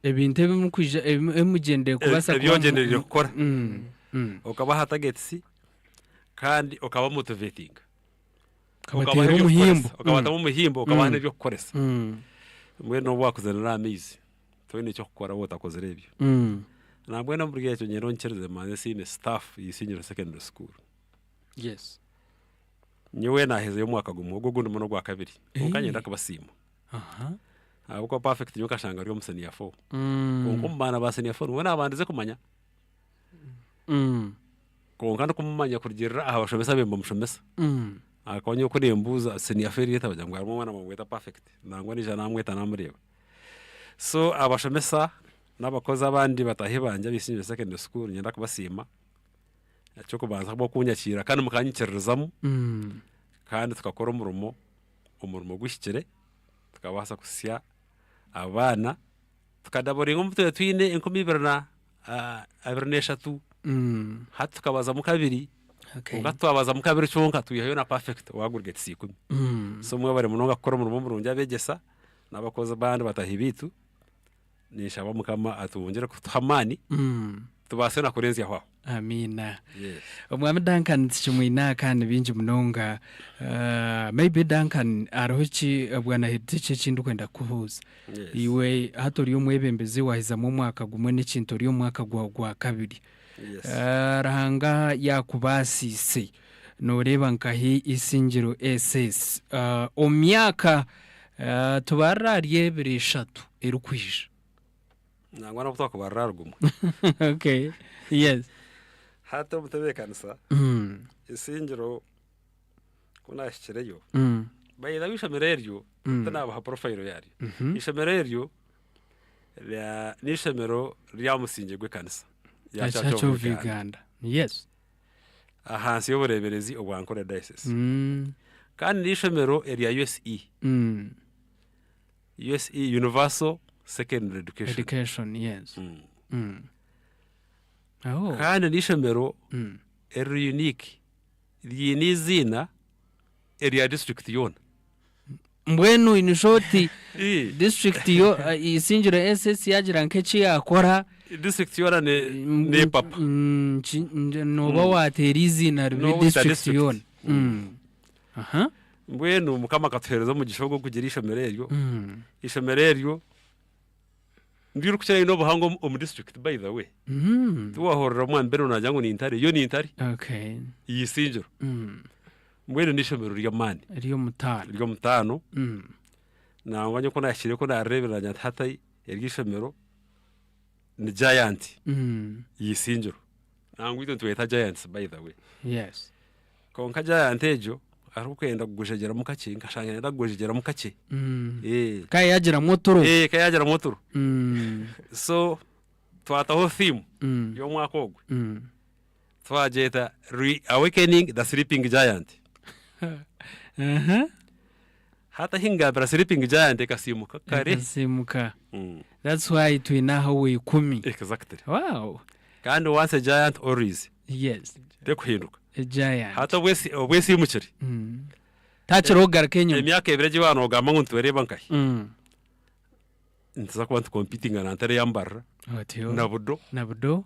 Ebintu ebi murikwija ebi ebi mugyendereire kubaasa Ebi kuba ogyendereire kukora. Okabaha targets kandi okaba motivatinga. Okabateera omuhimbo. Okabatamu omuhimbo okabaha n'eby'okukoresa. Mbwenu obu waakuzanira aha maizi toine eky'okukora waaba otakozire ebyo. Nambwenu omuri ekyo niinyenda onyikirize mbanze nsiime staff ya Isingiro Secondary School. Yes. Nyowe naahezayo omwaka gumwe, ogu ogundi mbwenu ogwakabiri. Kwonka niinyenda kubasiima. Ahabw'okuba Perfect nyowe nkashanga ari omu senior four. Kwonka omu baana ba senior four niwe naabandize kumanya. Kwonka ndikumumanya kurugiirira aha bashomesa abu nibamushomesa. Ahakuba nyowe ku nimbuuza senior four eriyo eta bagira ngu harimu omwana nibamweta Perfect. Nangwa naija naamweta naamureeba. So abashomesa n'abakozi abandi bataahi bangye aba Isingiro Secondary School niinyenda kubasiima. Eky'okubanza ahabw'okunyakiira kandi mukanyikiririzamu kandi tukakora omurimo, omurimo guhikire tukabaasa kuhitsya abaana tukadaboringa obu twaba twine enkumi ibiri na abiri n'eshatu hati tukabazamu kabiri kwonka twabazamu kabiri kyonka twihayo na perfect owa aggregates ikumi. So mwebare munonga kukora omurimo murungi abeegyesa n'abakozi abandi bataahi baitu. Ninshaba Mukama atwongyere kutuha amaani tubaase na kurenzyaho aho. Amiina. Yes. Omwami Duncan tikimwine aha kandi bingi munonga. Ah, maybe Duncan hariho ki bwana head teacher eki ndikwenda kukubuuza. Yes. Iwe hati ori omwebembezi waahezamu omwaka gumwe n'ekintu ori omu mwaka gwawe gwa kabiri. Yes. Ah, Ruhanga yaakubaasiise nooreeba nkahi Isingiro SS ah, omu myaka ah, tubarire ahari ebiri eshatu erikwija. Nangwa n'obu twakubarira ahari gumwe. Okay. Yes. Hati omutebeekanisa Isingiro ku naahikireyo, by the way eishomero eryo tinaabaha profile yaaryo. Eishomero eryo rya- n'eishomero rya musingye gw'ekanisa ya Church Church of of Uganda Uganda. Yes. ahansi y'obureeberezi obwa Ankole Diocese. Kandi n'eishomero erya USE. USE Universal Secondary Education. Education, yes. Oh. Kandi n'eishomero eriri unique riine eiziina erya district yoona. Mbwenu in short district yo Isingiro SS yagira nk'eki yakora District yoona ne nepapa. Nooba wateera eiziina ribi Nooba oyita district district. yoona. Aha. Mbwenu Mukama akatuheereza omugisha ogw'okugira eishomero eryo. Eishomero eryo. Niryo ririkukirayo n'obuhango omu- omu district by the way. Tiwahurira omwami Beno naagira ngu ni ntare, yo ni ntare. Okay. Y'eisingiro. Mbwenu n'eishomero ry'amaani. Ry'omutaano. Ry'omutaano. Nangwa nyowe ku naahikire ku naareebire naagira nti hati eri eishomero ni giant y'eisingiro. Nangwa itwe nitweyeta giants by the way. Yes. Kwonka giant egyo arikwenda kugwejegyeramu kakye nkashanga neyenda kugwejegyeramu kakye. Ka yaagiramu oturo. Ka yaagiramu oturo. So twataho theme y'omwaka ogu twagyeta Reawakening the Sleeping Giant. Hati ahi ngambira Sleeping Giant ekasiimuka kare. Ekasiimuka. That's why twine aha owaikumi. Exactly. Wow. Kandi once a giant always. Yes. Terikuhinduka. A giant. Hati obwesiimukire. Takiriho kugaruka enyima. Emyaka ebiri egi waaba noogamba ngu nitureeba nkahi. Nituza kuba nitukompitinga na Ntare ya Mbarara, Otyo. na Budo, Na Budo.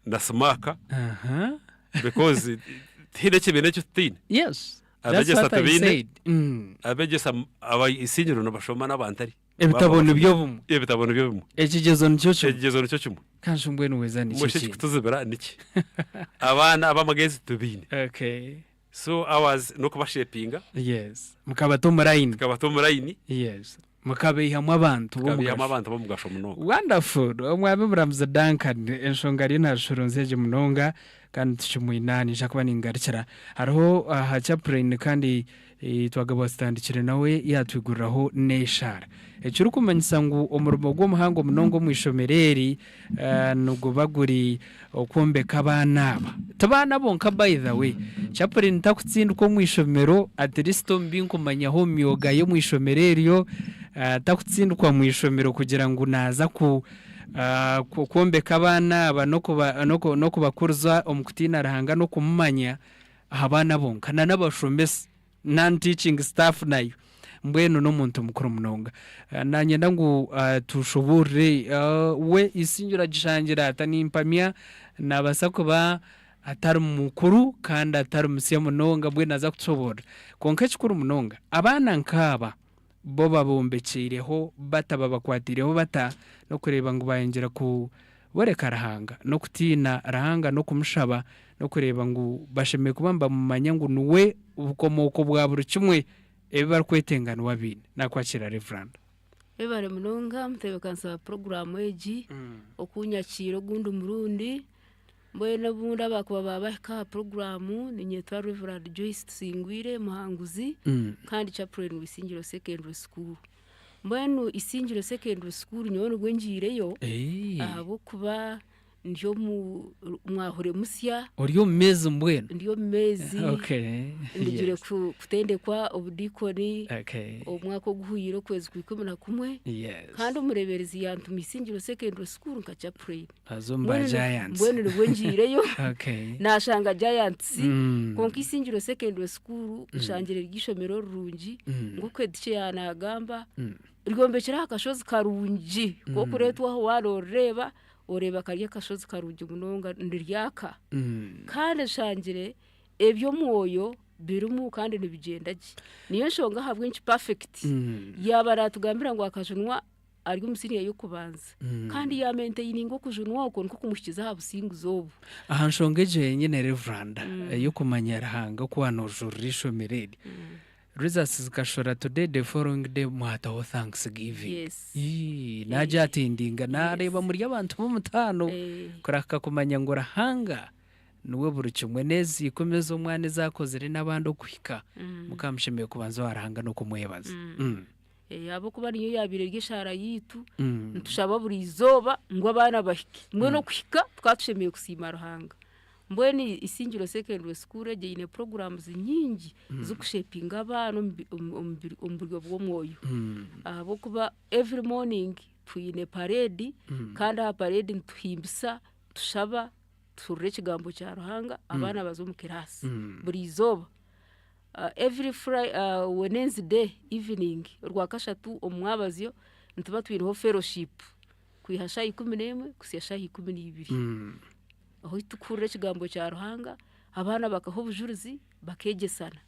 na Simaaka Aha. because tihaine ekibiina eki tutaine. Yes. That's Abegyesa what I tubaine, said. Abegyesa aba Isingiro nibashoma n'aba Ntare. Ebitabo nibyo bimwe. Ebitabo nibyo bimwe. Ekigyezo nikyo kimwe. Ekigyezo nikyo kimwe. Kanshi mbwenu weeza nikyo Mbwenu shi kindi. ekikutuzibira niki? Abaana ab'amagezi tubaine. Okay. So ours n'okubashepinga. Yes. Mukabata omu layini. Tukabata omu layini. Yes. Mukabaihamu abantu Tukabaihamu b'omugasho. abantu b'omugasho munonga. Wonderful. Omwami Muramuzi Duncan, enshonga ariyo naashoronzya gye munonga kandi tukimwine naija kuba ningarukira. Hariho aha chaplain kandi twagaba tutandikire nawe yaatwiguriraho n'eshaara. Ekirikumanyisa ngu omurimo gw'omuhango munonga omu ishomero eri niguba guri okwombeka abaana aba. Ti baana bonka by the way, chaplain takutsindika omu ishomero at least omu bi nkumanyaho omu myoga y'omu ishomero eryo, takutsindikwa mu ishomero kugira ngu naaza ku kwombeka abaana aba n'okubakuriza omu kutiina Ruhanga n'okumumanya aha baana bonka na n'abashomesa. Non teaching staff nayo mbwenu n'omuntu mukuru munonga. Nanyenda ngu tushoboorore we Isingye oragishangire ata nimpamya nabaasa kuba atari mukuru kandi atari musya munonga mbwenu naza kutushoboorora. Kwonka ekikuru munonga abaana nkaaba bo babombekyireho bata babakwatiireho bata n'okureeba ngu bayongyera ku Boreka Ruhanga n'okutiina Ruhanga n'okumushaba n'okureeba ngu bashemereire kuba nibamumanya ngu niwe bukomooko bwa buri kimwe ebi barikwetenga niwe abiine. Nakwakira Rev. Webare munonga mutebeekanisa wa puroguraamu egi okunyakiira ogundi murundi. Mbwenu obundi abakuba baabahika aha puroguraamu niinyetwa Rev. Joyce Tusingwire Muhanguzi kandi Chaplain wa Isingiro Secondary School. Mbwenu Isingiro Secondary School nyowe nibwo ngiireyo ahabw'okuba ndi omu mwahure musya. Ori omu meezi mbwenu? Ndi omu meezi. Ndugire kutendekwa obudiikoni omwaka oguhweire okwezi kwa 11. Kandi omureeberezi yantuma Isingiro Secondary School nka chaplain. Haza omu ba Giants. Mbwenu nibwo ngiireyo naashanga Giants kwonka Isingiro Secondary School nshangire riri eishomero rirungi nk'oku Edikye yaanagamba ryombekire aha kashozi karungi k'okureetwa aho waaba noorireeba oreeba kari akashozi karungi munonga niryaka kandi nshangire eby'omwoyo birimu kandi nibigyenda gye niyo nshonga ahabw'enki Perfect yaaba naatugambira ngu akajunwa ari omu siniya y'okubanza kandi yaamentaininga okujunwa okwo nikwo kumuhikiza aha businguzi obu. Aha nshonga egyo yenyine Reveranda ey'okumanya Ruhanga oku waanoojurira eishomero eri, results zikashora today the following day mwataho thanksgiving. Yes. Ii, naagyatendinga naareeba muri abantu b'omutaano kurahika kumanya ngu Ruhanga niwe buri kimwe n'ezi ikumi ez'omwana ezi akozire n'abandi okuhika mukaba mushemereire kubanza owa Ruhanga n'okumwebaza. Ahabw'okuba niyo yaabaire eri eshaara yaitu, nitushaba buri izooba ngu abaana bahike. Mbwenu okuhika tukaba tushemereire kusiima Ruhanga. Mbwenu Isingiro Secondary School egyo eine programs nyingi zirikushepinga abaana omu buryo bw'omwoyo. Ahabw'okuba every morning twine parade kandi aha parade nituhimbisa, tushaba, tuhurira ekigambo kya Ruhanga, abaana baza omu kiraasi buri izooba. Every Wednesday evening, orwakashatu omu mwabazyo, nituba twineho fellowship kwiha shaaha 11 kuhitsya shaaha 12. Ahu turikuhurira ekigambo kya Ruhanga, abaana bakaha obujurizi bakeegyesana.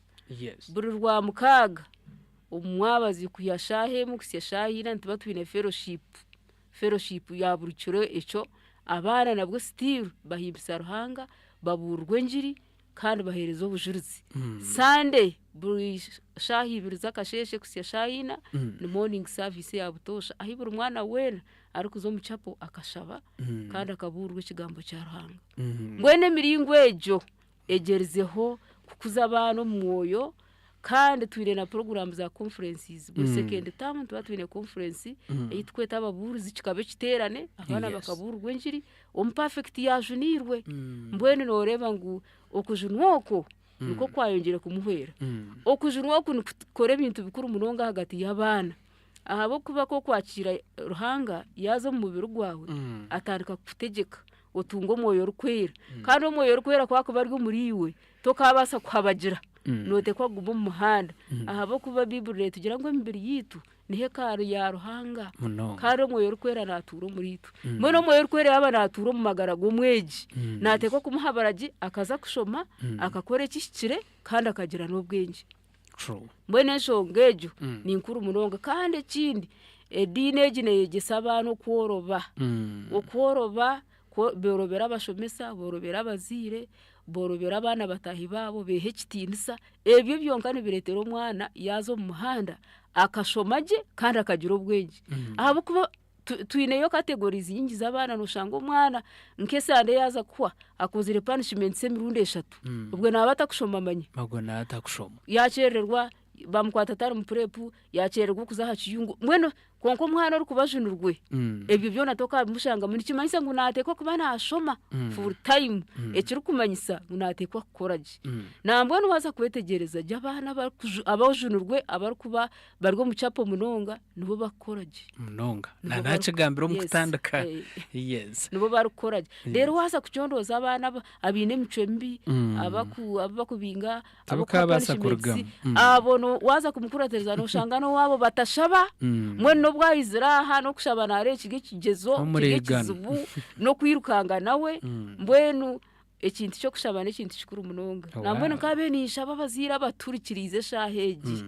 Buri Rwamukaaga omu mwabazyo kwiha shaaha emwe kuhitsya shaaha ina nituba twine fellowship. fellowship ya buri kiro ekyo, abaana nabwo still bahimbisa Ruhanga, babuurirwa engiri kandi baheereza obujurizi. Sunday buri shaaha ibiri z'akasheeshe kuhitsya shaaha ina ni morning service eya butoosha ahi buri mwana weena arikuza omu chapel akashaba kandi akabuurirwa ekigambo kya Ruhanga. Mbwenu emiringo egyo egyerizeho kukuza abaana omu mwoyo kandi twine na puroguraamu za conferences buri second term nituba twine conference ei turikweta ababuurizi kikaba ekiteerane abaana bakabuurirwa engiri omu perfect yaajunirwe mbwenu nooreeba ngu okujunwa okwo nikwo kwayongyire kumuhwera. Okujunwa oku nikukora ebintu bikuru munonga ahagati y'abaana ahabw'okuba ku okwakiira Ruhanga yaaza omu mubiri gwawe atandika kukutegyeka otunga omwoyo orikwera kandi omwoyo orikwera ku akuba ari omuriiwe tokaabaasa kuhabagira nooteekwa kuguma omu muhanda ahabw'okuba Baiburi neetugira ngu emibiri yaitu ni hekalu ya Ruhanga kandi omwoyo orikwera naatuura omuriitwe. Mbwenu omwoyo orikwera yaaba naatuura omu magara g'omwegi naateekwa kumuhabura gye akaza kushoma akakora ekihikire kandi akagira n'obwengye. Mbwenu enshonga egyo ni nkuru munonga kandi ekindi ediini egi neeyegyesa abaana okworoba, okworoba boorobera abashomesa, boorobera abazaire, boorobera abaana bataahi baabo, beeha ekitiinisa, ebyo byonka nibireetera omwana yaaza omu muhanda akashoma gye kandi akagira obwengye ahabw'okuba twineyo categories nyingi z'abaana noshanga omwana nk'esande yaaza kuhwa akozire punishments emirundi eshatu obwe naaba atakushoma manya. Ogwo naaba atakushoma. Yaakyerererwa bamukwata atari mu prep, yaakyerererwa okuza aha kiyungu mbwenu kwonka omwana orikuba ajunirwe ebyo byona tokabimushangamu nikimanyisa ngu naateekwa kuba naashoma full time ekirikumanyisa ngu naateekwa kukora gye. Nambwenu waaza kwetegyereza gye abaana abajunirwe abarikuba bari omu chapel munonga nibo barikukora gye. Munonga. Nibo Na bari- nakigambire omu Yes, kutandika. eh. Yes. Nibo barikukora gye. Reero waaza kucondooza abaana abaine emicwe mibi, abu bakubinga, abu Tibakaabaasa bakuha punishments, kurugamu. abo waaza kumukuratiriza nooshanga n'owaabo batashaba, mbwenu n'obu aizire aha n'okushaba naareeba kiri ekigyezo, kiri Omureegano. ekizibu, n'okwirukanga nawe, mbwenu ekintu ky'okushaba n'ekintu kikuru munonga. Nambwenu nkaabaire ninshaba abazaire abaturikiriize eshaaha egi,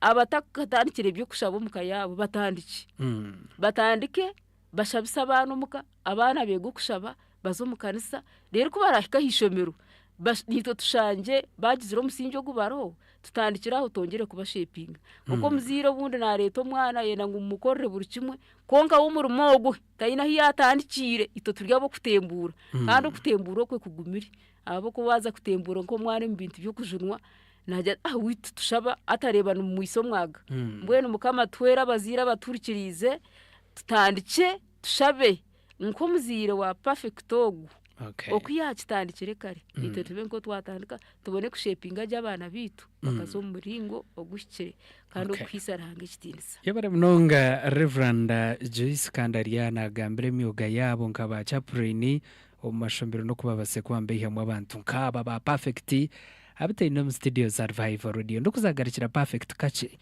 abatakatandikire by'okushaba omu ka yaabo batandikye. Batandike bashabise abaana omuka, abaana beege okushaba, baze omu kanisa, reero ku baraahike aha ishomero, naitwe tushangye baagizire omusingye ogu bariho, tutandikire aho twongyere kubashepinga. Nk'oku omuzaire obundi naareeta omwana ayenda ngu mumukorere buri kimwe, kwonka we omurimo ogwe taine ahu yaatandikiire, itwe turi ab'okutembuura kandi okutembuura okwe kugumire ahabw'okuba waaza kutembuura nk'omwana omu bintu by'okujunwa, naagira ati ah waitu tushaba atareeba nimumwitsa omwaga. Mbwenu Mukama atuhwere abazaire abaturikiriize tutandikye tushabe nk'omuzaire wa Perfect ogu oku yaakitandikire kare naitwe tube nikwo twatandika tubone kushepinga gye abaana baitu bakaza omu muringo oguhikire kandi ogukuhaisa Ruhanga ekitiinisa. Yebare munonga Rev. Joyce kandi ariyo nagambira emyoga yaabo nka ba chaplain omu mashomero n'oku babaase kuba nibaihamu abantu nkaaba ba Perfect abu twine omu studio za Revival Radio. Ndikuzagarukira Perfect kakye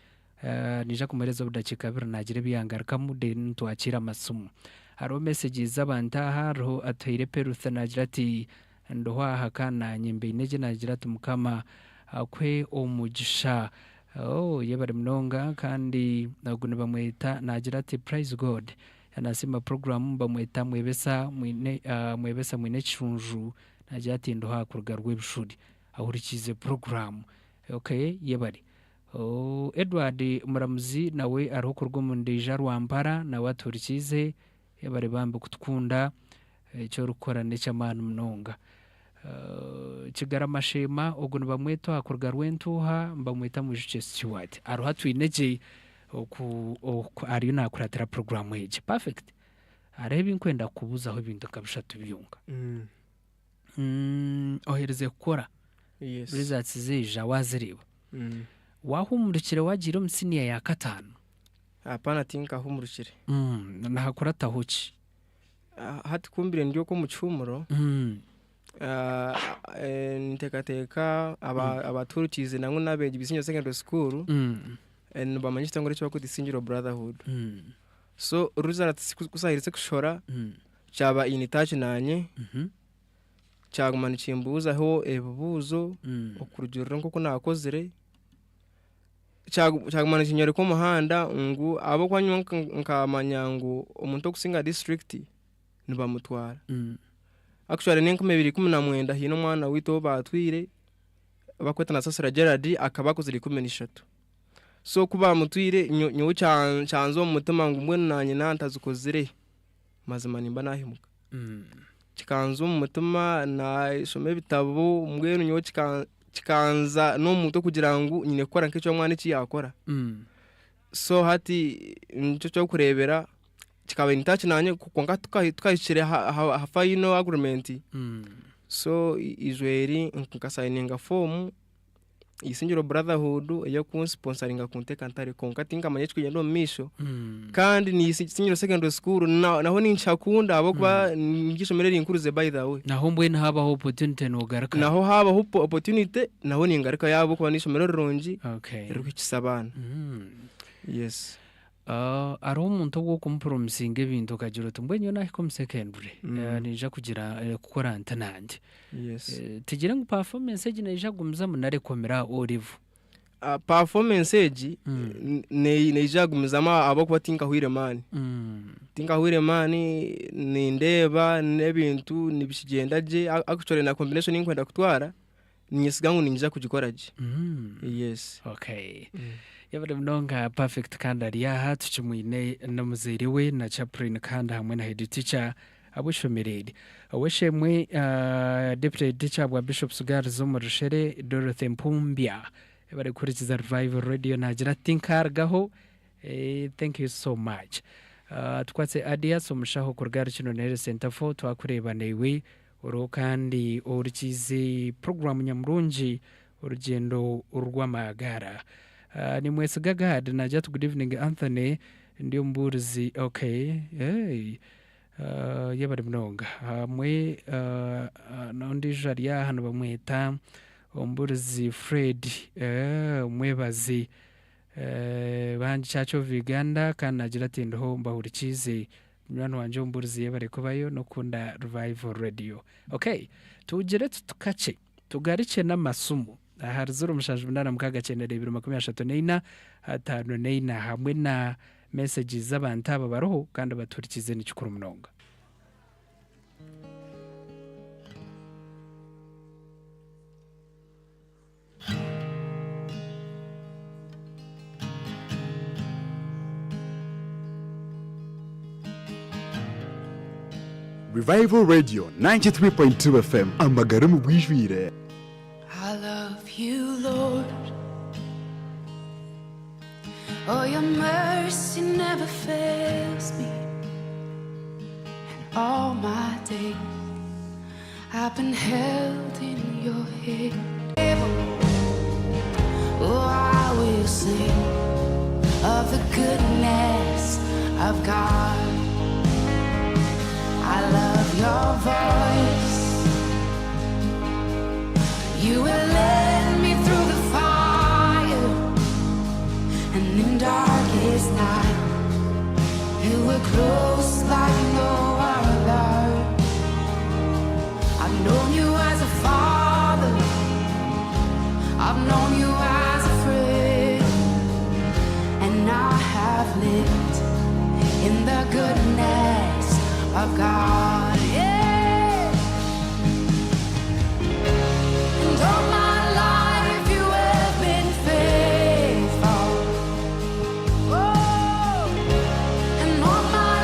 Niija kumuheereza obudakiika bubiri naagira ebi yangarukamu then twakiire amasimu. Hariho messages z'abantu aha, hariho atuhaire Perutha naagira ati ndiho aha kandi naanye mbaine gye naagira ati Mukama akuhe omugisha. Oh yebare munonga kandi ogu nibamweta naagira ati praise God nasiima program bamweta Mwebesa Mwine Mwebesa Mwine Kishunju naagira ati ndiho aha kuruga Rwebishuri ahurikiize program. Okay yebare. Ooh Edward Muramuzi nawe ariho kuruga omu Ndeija Rwampara nawe atuhurikiize yebare bambi kutukunda eki orikukora nekyamaani munonga. Kigarama Sheema ogu nibamweta oha kuruga Rwentuuha nibamweta Mwijukye Stuart ariho atwine gye oku oku ariyo nakuratira puroguraamu egi. Perfect hariho ebinkwenda kukubuuzaho ebintu nka bishatu byonka. Oherize kukora Yes. results zaija wazireeba. Wahumurukire wagiire omu siniya ya kataano? Hapana tinkahumurukire. Nihakurataho ki? Hati ku mbaire ndi okwo omu kihuumuro, ninteekateeka abatuhurikiize nangwa n'abeegi ba Isingiro Secondary School nibamanya ekitongore eki barikweta Isingiro Brotherhood. So results ku zaaherize kushohora, kyaba in touch naanye. Kyaguma nikimbuuzaho ebibuuzo okurugiirira nk'oku naakozire. Kyaguma nikinyoreka omuhanda ngu ahabw'okuba nyowe nkamanya ngu omuntu okusinga disiturikiti nibamutwara. Actually n'enkumi ibiri ikumi na mwenda haine omwana waitu ou baatwire bakweta Nasasira Gerald akaba akozire 13. So ku baamutwire nyowe kyanza omu mutima ngu mbwenu naanye nantazikozire mazima nimba naahemuka. Kikanza omu mutima naashoma ebitabo mbwenu nyowe kikanza n'omu mutwe kugira ngu nyine kukora nk'eki omwana eki yaakora. So hati nikyo ky'okureebera kikaba in touch naanye kwonka tukahikire aha final agreement. So eizooba nkasayininga foomu Isingiro Brotherhood ey'okunsiponsaringa kunteeka ntare kwonka tinkamanya ekirikwenda omu maisho kandi na Isingiro Secondary School naho ninkihakunda ahabw'okuba niryo ishomero erinkurize by the way. Naho mbwenu haabaho opportunity noogarukayo? Naho haabaho opportunity naho ningarukayo ahabw'okuba n'eishomero rirungi ririkuhikisa abaana. Yes. Hariho omuntu ou orikumupromisinga ebintu okagira oti mbwenu nyowe naahika omu secondary niinyija kugira kukora nti na nti. Tugire ngu performance egi neija kugumizamu nari ekomire aha O level? Performance egi neija kugumizamu ahabw'okuba tinkahwaire maani. Tinkahwaire maani nindeeba n'ebintu nibikigyenda gye actually na combination ei ndikwenda kutwara Niinyesiga ngu niinyija kugikora gye. Yes. Okay. Yebare munonga Perfect kandi ari aha tukimwine n'omuzaire we na chaplain kandi hamwe na head teacher ab'eishomero eri. Ow'eishe-emwe Deputy Head Teacher bwa Bishops Girls omu Rushere Dorothy Mpumbya yebare kuhurikiza Revival Radio naagira ati tinkarugaho Thank you so much. Tukwatse Adias omushaho kuruga ahari kino Health Center 4 twakureeba naiwe Oriho kandi ohurikiize puroguraamu nyamurungi Orugyendo rw'Amagara. Nimwesiga Gad naagira ati Good evening Anthony, ndi omubuurizi okay hey yebare munonga. Hamwe n'ondiijo ari aha nibamweta omubuurizi Fred Mwebazi Bangi Church of Uganda kandi naagira ati ndiho mbahurikiize. Munywani wangye omubuurizi yebare kubayo n'okukunda Revival Radio. Ok, tugire tuti kakye tugarukye n'amasimu ahari 0786 234 54 hamwe na messages z'abantu aba bariho kandi batuhurikiize nikikuru munonga. Revival Radio 93.2 FM amagara omu bwijwire. I love you, Lord. Oh, your mercy never fails me. And all my days I've been held in your hand. Oh, I will sing of the goodness of God. I love your voice. You will lead me through the fire and in darkest night. You were close like no other. I've known you as a father. I've known you as a friend. And I have lived in the goodness of God. Yeah. And all my life you have been faithful. Oh, and all my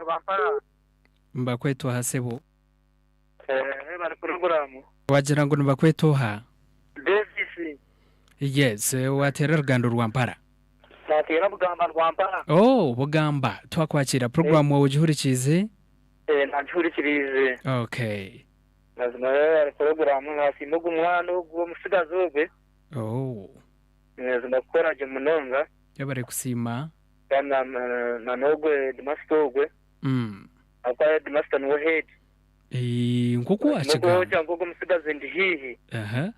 Rwampara. Nibakweta oha sebo? Webare puroguraamu. Wagira ngu nibakweta oha? Davis. Yes, wateera Rugando Rwampara. Nateera Bugamba Rwampara. Oh, Bugamba. Twakwakira. Puroguraamu ogihurikiize? Eh, nagihurikiriize. Okay. Mazima webare puroguraamu nasiima ogu mwana ogu omutsigazi ogwe. Oh. Mazima kukora gye munonga. Yebare kusiima. Kandi na n'ogwe headmaster ogwe. Ahabw'okuba headmaster niwe head. Eeh, nk'oku Mazima wakigamba. ogira ngu ogwo omutsigazi ndi haihi. Aha.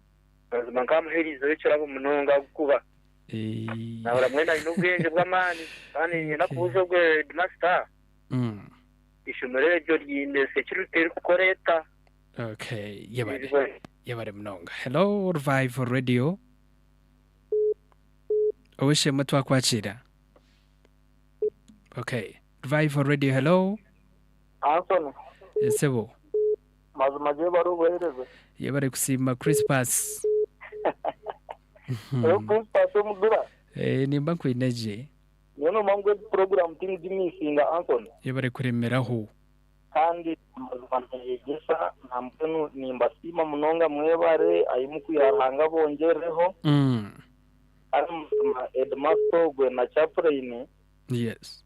Mazima nkamuheriizeho ekirabo munonga ahabw'okuba Eeh. nahurira mbwenu aine obwengye bw'amaani. Kandi niinyenda kubuuza ogwe headmaster, eishomero eryo riine security erikukora eta? Okay, yebare. Yebare munonga. Hello, Revival Radio. Ow'eishe-emwe twakwakira. Okay. Revival Radio, hello. Anthony. Esebo. Mazima gye bari obuheereza. Yebare kusiima Crispus. Ewe Crispus omudura. Eh, nimba nkwine gye. Nyowe nomanya ngu egi puroguraamu tingimisinga Anthony. Yebare kuremeraho. Kandi amazima neyegyesa nambwenu nimbasiima munonga mwebare ahi mukwiha Ruhanga abongyerereho. Kandi amazima headmaster ogwe na chaplain Yes.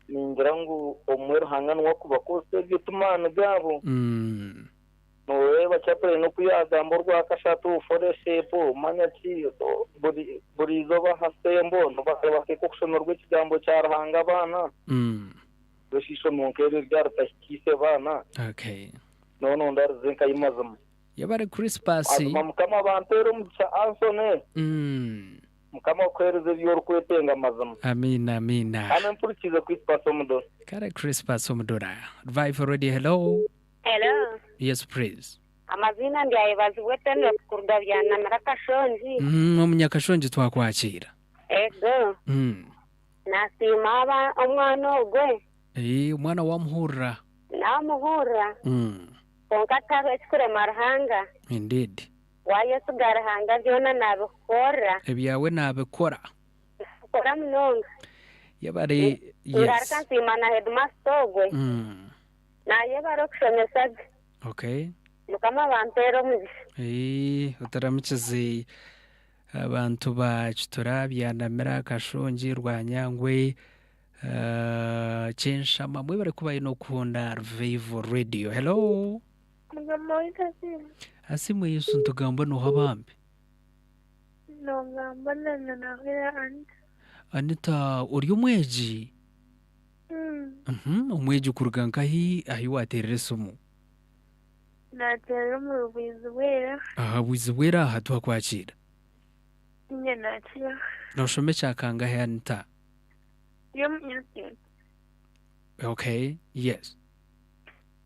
ningira ngu obumwe Ruhanga niwe akubakozesa ebyo ti maani gaabo. Noreeba chaplain oku yagamba orwakashatu fellowship manya ki buri buri izooba aha sembo nibateekwa kushomerwa ekigambo kya Ruhanga abaana. Mbwenu shi eishomo nk'eryo ryaba ritahikiise baana? Okay. Noona ondarize nkahi mazima? Yebare Crispus. Mazima Mukama abampeere omugisha Anthony. Mukama akuheereze ebi orikwetenga mazima. Amiina amiina. Kandi mpurikiize Crispus Omudora. Kare Crispus Omudora. Revival Radio hello. Hello. Yes please. Amaziina ndyayebazibwa Etenelope kuruga Byanamira Kashongi. Omunyakashongi twakwakiira. Ego. Nasiima aba omwana ogwe. Eeh omwana wamuhurira. Namuhurira. Kwonka tihariho ekikurema Ruhanga. Indeed. Wayesiga Ruhanga byona nabikukorera. Ebyawe nabikora. Nabikora munonga. Yebare yes. Ngaruka nsiima na headmaster ogwe. Nayebare okushomesa gye. Okay. Mukama abampeere omugisha. Eeh otaramukize abantu ba Kitura, Byanamira, Kashongi, Rwanyangwe, Kyenshama mwebare kubayo n'okukunda Revival Radio. Hello. Mugamba waitu Asiimwe. Asiimwe Yesu nitugamba noha bambi? Nogamba na Nahwera Anita. Anita ori omwegi? Omwegi kuruga nkahi ahi wateerera esimu? Naateerera omuri Bwizibwera. Aha Bwizibwera aha twakwakiira. Inye naakira. Nooshoma ekya kangahe Anita? Ndi omu institute. Okay, yes.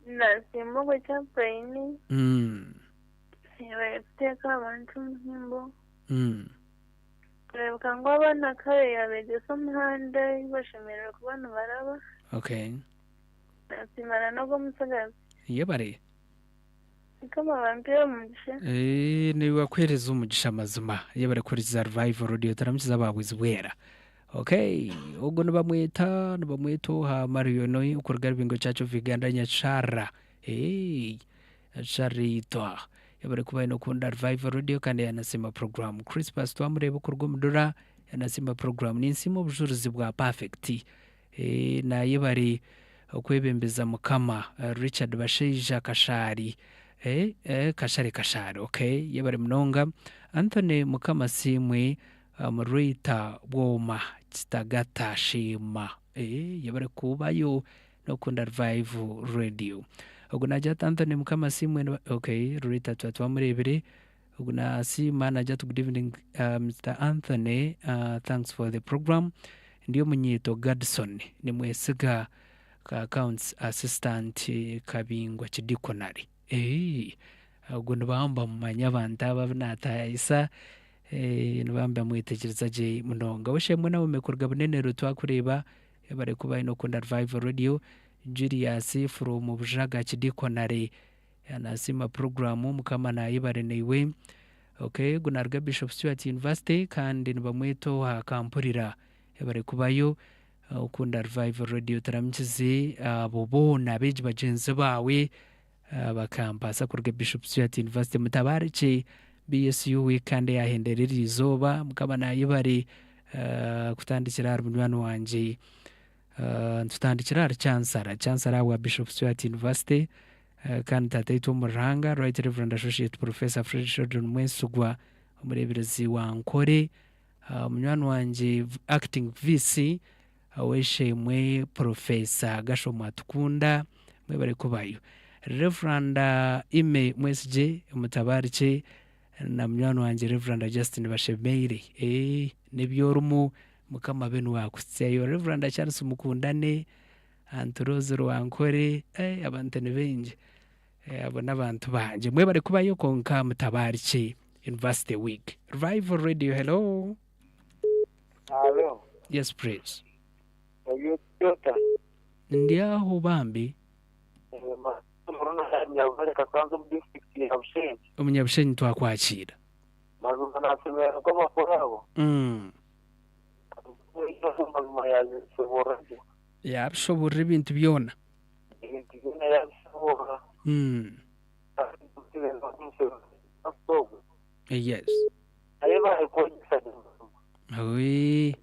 Naasiima ogwo chaplain. Yebare kuteeka abantu omuhimbo. Kureebeka ngu abaana kare yabeegyesa omuhanda ei bashemereire kuba nibaraba. Okay. Nasiima na n'ogwo omutsigazi. Yebare. Mukama abampeere omugisha. Eeh naiwe akuhereze omugisha mazima. Yebare kuhurikiza Revival Radio turamukiza aba Bwizibwera. Okay, ogwo nibamweta nibamweta oha Marion okuruga Rubingo Church of Uganda Nyakishara. Hey, Nyakishara Yebare kuba aine okunda Revival Radio kandi yanasiima program. Crispus twamureeba okuruga omu Dura yanasiima program. Ninsiima obujurizi bwa Perfect. Eeh nayebare okwebembeza Mukama. Richard Bashaija Kashaari eeh eeh Kashare Kashaari okay yebare munonga. Anthony Mukama asiimwe Murwita Bwoma Kitagata Sheema eeh yebare kubayo n'okukunda Revival Radio. Ogu naagira ati Anthony Mukama asiimwe okay Rurita twaba twamureebire. Ogu nasiima naagira ati good evening Mister Anthony thanks for the program. Ndi omunyeeto Gadson nimwesiga ka accounts assistant Kabingwa Kidikonari. Eeh ogwo nibamba mumanya abantu aba abu naatayayisa nibamba mwetegyereza gye munonga. Ow'eishe-emwe Naomi kuruga Bunenero twakureeba Yebare kuba aine okunda Revival Radio. Julius from Bujaga Kidikonare nasiima program Mukama nayebare naiwe. Ok ogu naruga Bishop Stuart University kandi nibamweta owa Kampurira. Yebare kubayo. Okunda Revival Radio turamukize abo boona abeegi bagyenzi baawe bakampasa kuruga Bishop Stuart University mutabaarikye BSU week kandi eyahendera eri izooba mukama nayebare kutandikira ahari munywani wangye nitutandikira ahari Chancellor Chancellor wa Bishop Stuart University kandi tataitwe omu Ruhanga Right Reverend Associate Professor Fred Sheldon Mwesigwa omureeberezi wa Nkore Munywani wangye acting VC ow'eishe-emwe Professor Gashom Atukunda mwebare kubayo. Rev. Aime Mwesigye Mutabarikye na munywani wangye Rev. Justin Bashemeire. Eeh n'ebi orimu Mukama abe niwe akuhitsyayo. Rev. Charles Mukundane, Aunt Rose Rwankore, eh abantu ni baingi. Eh, abo n'abantu bangye. Mwebare kubayo kwonka mutabarikye University Week. Revival Radio, hello. Halo, Yes, please. oyo Toyota. Ndi aho bambi. Muruna Nyabare Kasanze mu district ya Bushenyi. Omunyabushenyi twakwakira. Mazima nasemera ko amakuru abo. Mazima yabisoborra gye. Yabishoborera ebintu byona. Ebintu byona yabisoborra. Yes. Naye bahikwegyesa Oi.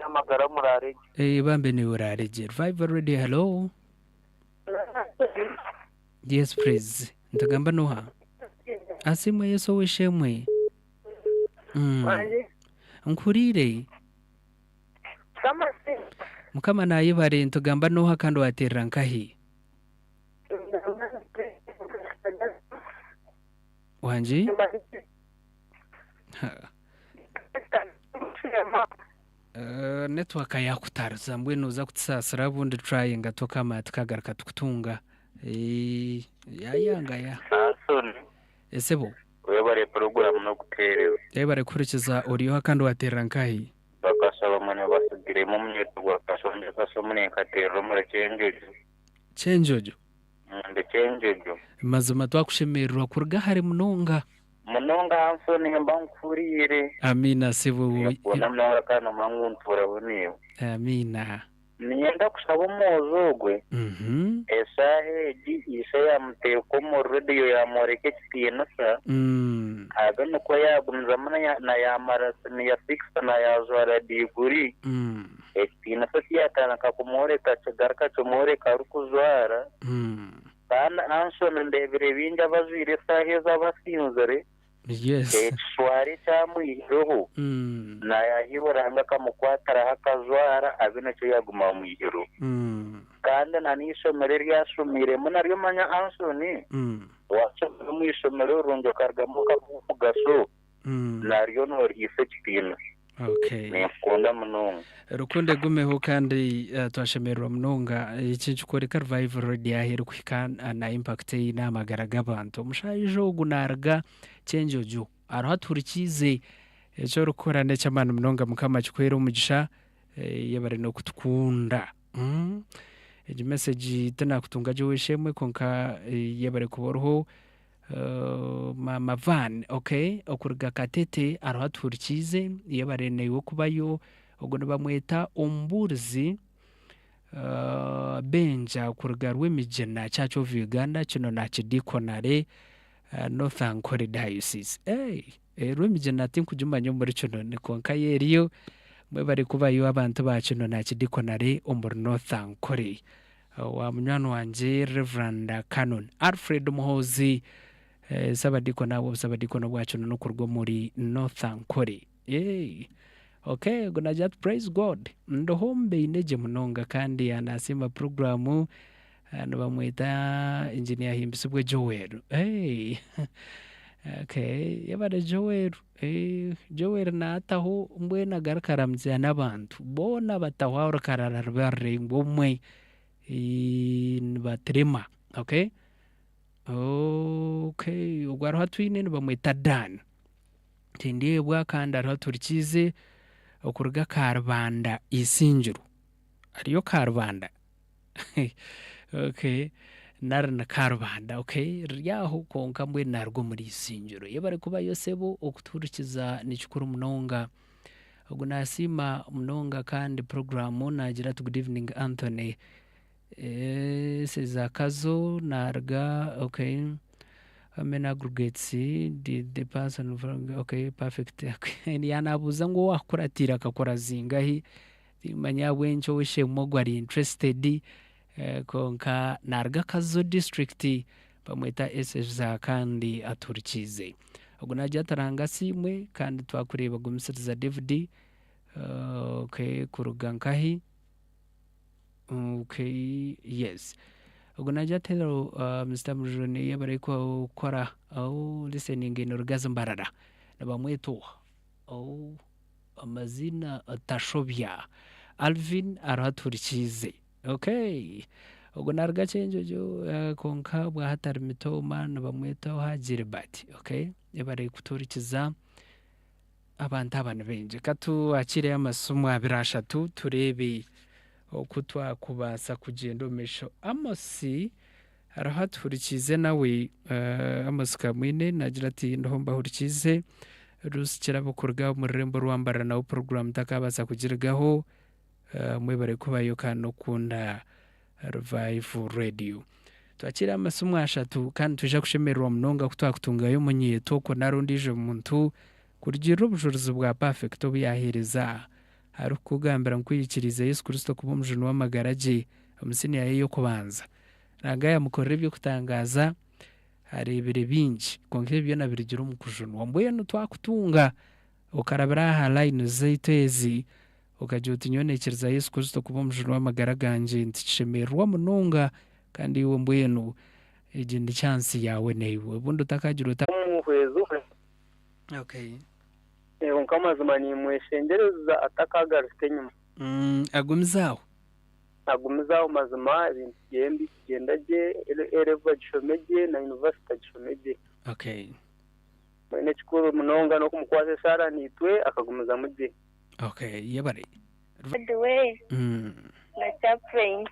amagara muraregye. Eh, bambi niwe oraregye. Revival Radio, hello. Yes, please. Ntagamba noha? Asimwe Yesu ow'eishemwe. Nkuriire. Mukama nayebare ntugamba noha kandi waterera nkahi? Wangi? Ha. Network yakutariza mbwenu oza kutusaasira obundi tryinga tokama tukagaruka tukutunga. Eh, yayanga ya. Sasoni Esebo. webare poroguramu n'okuteereza Yebare kuhurikiza oriho kandi waterera nkahi? Bakasaba mwene basigiremu omunyeto gwa Kashonjo Kasomune nkateerera omuri Kyenjojo. Kyenjojo? Ndi Kyenjojo. Mazima twakushemererwa kuruga hare munonga. Munonga Hansoni mba nkuriire. Amiina sebo. Kubona munonga kandi nomanya ngu ntuuraho naiwe. Amiina. Niinyenda kushaba omwojo ogwe eshaaha egi ishe yaamuteeka omu rediyo yaamworeka ekitiinisa abe nikwo yaagumizamu na yaamara siniya sikisi na yaajwara diguri ekitiinisa eki yaatandika kumworeka kigaruka kimworeka arikujwara kandi Anson ndeebire baingi abajwaire eshaaha ezi abasinzire Yes. Ekishwara ekyamwihireho nayahiirwe Ruhanga akamukwatiraho akajwara abe nikyo yaguma amwihireho. Kandi na n'eishomero eri yashomeiremu naryo manya Anthony washomera omu ishomero rirungi okarugamu okaba ow'omugasho naryo norihaisa ekitiinisa. Okay. Ninkukunda munonga. Rukundo egumeho kandi twashemererwa munonga. Eki nikikworeka Revival Radio ahu erikuhika na impact eine aha magara g'abantu. Omushaija ogu naruga Kyenjojo hariho atuhurikiize. Eki orikukora n'eky'amaani munonga Mukama akikuhere omugisha yebare n'okutukunda. Egi message tinakutunga gye ow'eishe-emwe kwonka yebare kuba oriho. Maama Van ok okuruga Katete hariho atuhurikiize yebare naiwe kubayo ogwo nibamweta omubuurizi Benja kuruga Rwemigyina Church of Uganda kino nakidikonare North Ankole Diocese hey, Rwemigyina tinkugimanya omuri Kinoni kwonka yo eriyo mwebare kubayo abantu ba kino nakidikonare omuri North Ankole. Owa munywani wangye Rev. Canon Alfred Muhoozi Ssabadiikoni ahabw'obusabadiikoni obwa kino n'okuruga omuri North Ankole. Eeh ok ogwo nagira ati praise God ndiho mbaine gye munonga kandi nasiima puroguraamu nibamweta Engineer Ahimbisibwe Joel. Eeh ok yebare Joel. Joel naataho mbwenu agaruka aramutsya n'abantu boona bataho orukarara ruba ruraingwa obumwe nibaturema okay. Okay ogwo ariho atwine nibamweta Dan Tindyebwa kandi ariho aturikiize okuruga Karubanda Isingiro hariyo Karubanda Okay nari ni Karubanda okay riri aho kwonka mbwenu naruga omuri Isingiro. Yebare kubayo sebo okutuhurikiza ni kikuru munonga. Ogu nasiima munonga kandi puroguraamu naagira ati good evening Anthony. Seza Kazo naruga okay how many aggregates did the person from okay perfect yanabuuza ngu owakukuratiire akakora zingahi timanya ahabw'enki ow'eishe-emwe ogu ari interested kwonka naruga Kazo district bamweta Eseza kandi atuhurikiize. Ogu naagira ati Ruhanga asiimwe kandi twakureeba Gumisiriza David okay kuruga nkahi? Okay yes ogu naagira ati hello Mister Mujuni yebare kukora oh listening in Rugazi Mbarara nibamweta oha? Oh amaziina Tashobya Alvin ariho atuhurikiize. Okay ogwo naruga Kyenjojo kwonka obwahati ari Mitooma nibamweta oha Gilbert okay yebare kutuhurikiza abantu aba nibaingi. Ka twakiireyo amasimu abiri ashatu tureebe oku twakubaasa kugyenda omu maisho. Amos hariho atuhurikiize nawe Amos Kamwine naagira ati ndiho mbahurikiize Ruth Kirabo kuruga omu rurembo rwa Mbarara nawe puroguraamu takaabaasa kugirigaho. Mwebare kubayo kandi n'okukunda Revival Radio. Twakiire amasimu ashatu kandi nitwija kushemererwa munonga ku twakutungayo omunyeeto okwo nari ondiijo muntu kurugiirira obujurizi bwa Perfect obu yaaheereza arikukugambira ngu ku yaikiriize Yesu Kristo kuba omujuni w'amagara gye omu siniya ye y'okubanza. Ruhanga yaamukorera eby'okutangaaza, areebire bingi kwonka ebi byona birugire omu kujunwa. Mbwenu twakutunga okarabira aha layini zaitu ezi Okagira oti, Nyowe naikiriza Yesu Kristo kuba Omujuni w'amagara gangye. Nitukishemererwa munonga kandi iwe mbwenu egi ni chansi yaawe naiwe. Obundi otakagira ota. Omuhwezi we. Okay. Kwonka amazima nimweshengyereza atakaagaruka enyima. Agumize aho. Agumize aho mazima ebintu byeye bigyenda gye, A level agishome gye na university agishome gye. Okay. Mbwenu ekikuru munonga n'okumukwasa eshaara naitwe akagumizamu gye. Okay, yebare. By the way, na chaplain.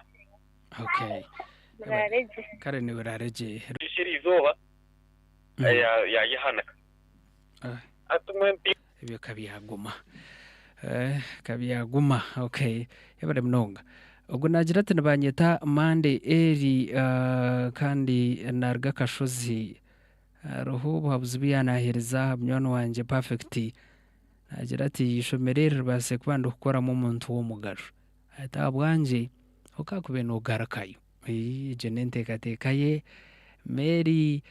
Okay. Muraare gye. Kare niwe oraare gye. Eri izooba yaayehanika. Hati mbwenu ti. Ebyo kabyaguma. Eh, kabyaguma. Okay. Yebare munonga. Ogu naagira ati nibanyeta Monday Eri uh, kandi naruga Kashozi. Hariho obuhabuzi bu yaanaheereza aha munywani wangye Perfect. Naagira ati, Eishomero eri ribaasire kuba nirikukoramu omuntu w'omugasho. Ati, Ahabwangye, okaakubaire noogarukayo. Egyo n'enteekateeka ye. Mary,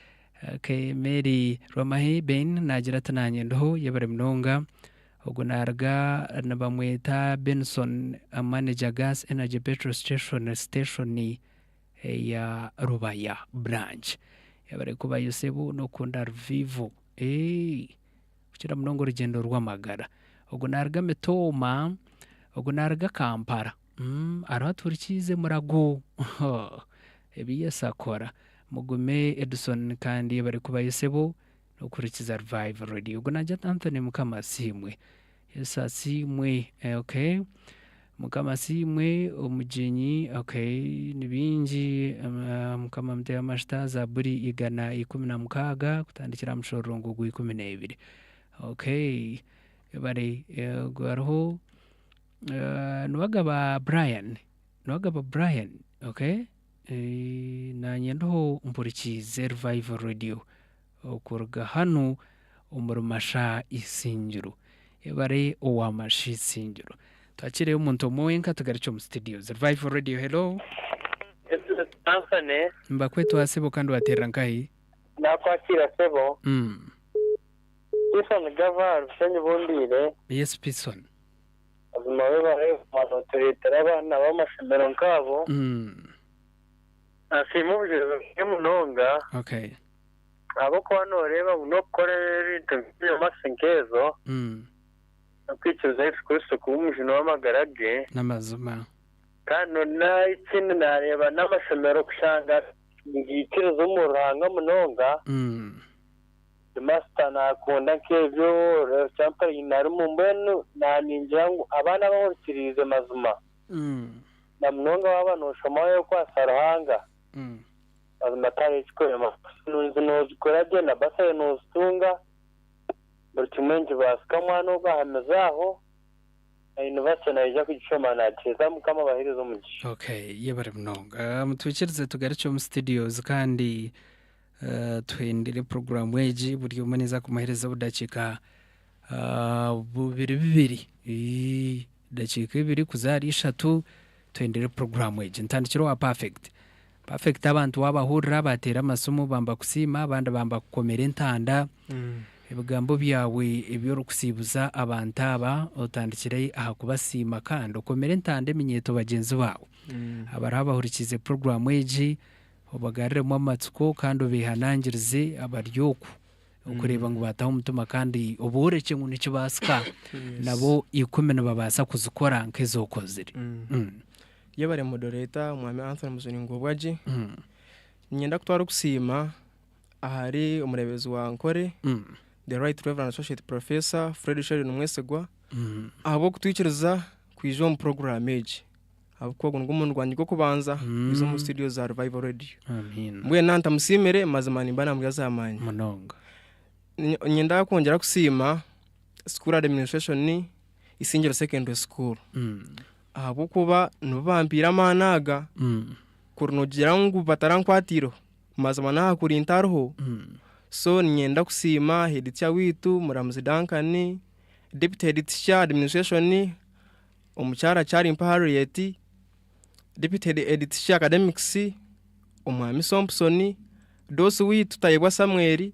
okay, Mary Rwamahe Ben naagira ati, Naanye ndiho, yebare munonga. Ogwo naaruga nibamweta Benson, manager Gas Energy Petrol Station, station eya Rubaya Branch. Yebare kubayo sebo n'okukunda Revival. Eeh! Kukira munonga orugyendo rw'amagara. Ogu naaruga Mitooma, ogu naaruga Kampala. Hariho atuhurikiize Murago. Ebi Yesu akora. Mugume Edson kandi yebare kubayo sebo n'okuhurikiza Revival Radio. Ogu naagira ati Anthony Mukama asiimwe. Yesu asiimwe. Okay. Mukama asiimwe omugyenyi okay ni bingi Mukama amuteho amashita Zaaburi 116 kutandikira aha mushororongo gwa 12 okay bari hariho Niwagaba Brian Niwagaba Brian okay naanye ndiho mpurikiize Revival Radio Okuruga hanu omuri Masha Isingiro. Yebare owa Masha Isingiro. Twakiireyo omuntu omwe wenka tugarukye omu studios. Revival Radio, hello. Anthony. Nibakwetwa sebo kandi wateerera nkahi? Nakwakira sebo. Pison Gava Rushenyi Bundiire. Yes Pison. Mazima webare kumara otureetera abaana b'amashomero nkaabo. Nasiima obujurizi bwe munonga. Okay. Ahabw'okuba nooreeba ngu n'okukora ebintu nk'eby'omu nk'ezo, n'okwikiriza Yesu Kristo kuba omujuni w'amagara ge. N'amazima. Kandi n'ekindi naareeba n'amashomero kushanga nigaikiriza omu Ruhanga munonga. Heedimasita naakunda nk'ebyo, champurayini arimu. Mbwenu naaningira ngu abaana abahurikiriize mazima, na munonga waaba nooshoma wayekwatsa Ruhanga, Mazima tihariho ekikurema. Nungi noozikora gye na basale noozitunga, buri kimwe nikibaasika omwana ogwo ahamize aho. Na university naija kugishoma nagiheza mukama abahereze omugisha. Okay, yebare munonga. Mutwikirize tugarukye omu studios kandi tuhendere puroguraamu egi buri omwe ninza kumuhereza obudakiika bubiri bubiri. Edakiika ibiri kuza ahari ishatu tuhendere puroguraamu egi. Ntandikire owa Perfect. Perfect abantu waabahurira baateera amasimu bamba kusiima abandi bamba kukomera entanda. Ebigambo byawe ebi orikusiibuza abantu aba otandikire aha kubasiima kandi okomere entanda eminyeeto bagyenzi baawe abariho abahurikiize puroguraamu egi obagariremu amatsiko kandi obeehanangirize abari okwo okureeba ngu baataho omutima kandi oboorekye ngu nikibaasika nabo ikumi nibabaasa kuzikora nk'ezi okozire. Yebare moderator Omwami Anthony Mujuni Ngobwagye. Niinyenda kutwara okusiima ahari omureeberezi wa Ankore, The Right Reverend Associate Professor Fred Sheldon Mwesigwa, ahabw'okutwikiriza kwija omu puroguraamu egi. Ahabw'okuba ogu nigwo murundi gwangye gw'okubanza kwija omu studio za Revival Radio. Mbwenu naaba ntamusiimire, mazima nimba naamurya za maani. Munonga. Niinyenda kwongyera kusiima school administration, Isingiro Secondary School, ahabw'okuba nibo bampiire amaani aga, kuri noogira ngu batarankwatiireho, Mazima n'aha kuri ntariho, so niinyenda kusiima head teacher waitu Muramuzi Duncan, deputy head teacher administration omukyara Kyarimpa Harriet, deputy head teacher academics omwami Sompson, doosi waitu Tayebwa Samuel,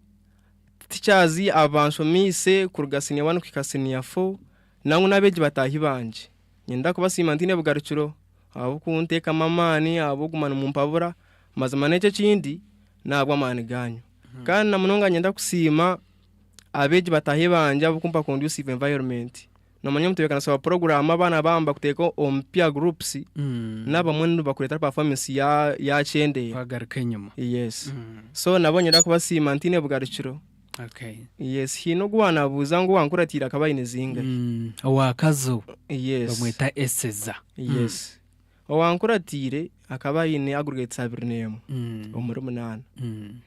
teachers abanshomiise kuruga senior one kuhika senior four nangwa n'abeegi bataahi bangye. Niinyenda kubasiima ntaine bugarukiro ahabw'okunteekamu amaani, ahabw'okuguma nimumpabura, mazima n'ekyo ekindi n'ahabw'amaani gaanyu. Kandi na munonga niinyenda kusiima abeegi bataahi bangye ahabw'okumpa conducive environment. Noomanya omutebeekanisa wa puroguraamu abaana baaba nibakuteeka omu peer groups, n'abamwe nibakureetera performance yaakyendeera. Wagaruka enyima. Yes. So nabo niinyenda kubasiima ntaine bugarukiro. Okay. Yes, haine ogu waanabuuza ngu owankuratiire akaba aine zingahi. Owa Kazo Yes. bamweta Eseza. Yes. Owankuratiire akaba aine aggregates 21 omuri 8.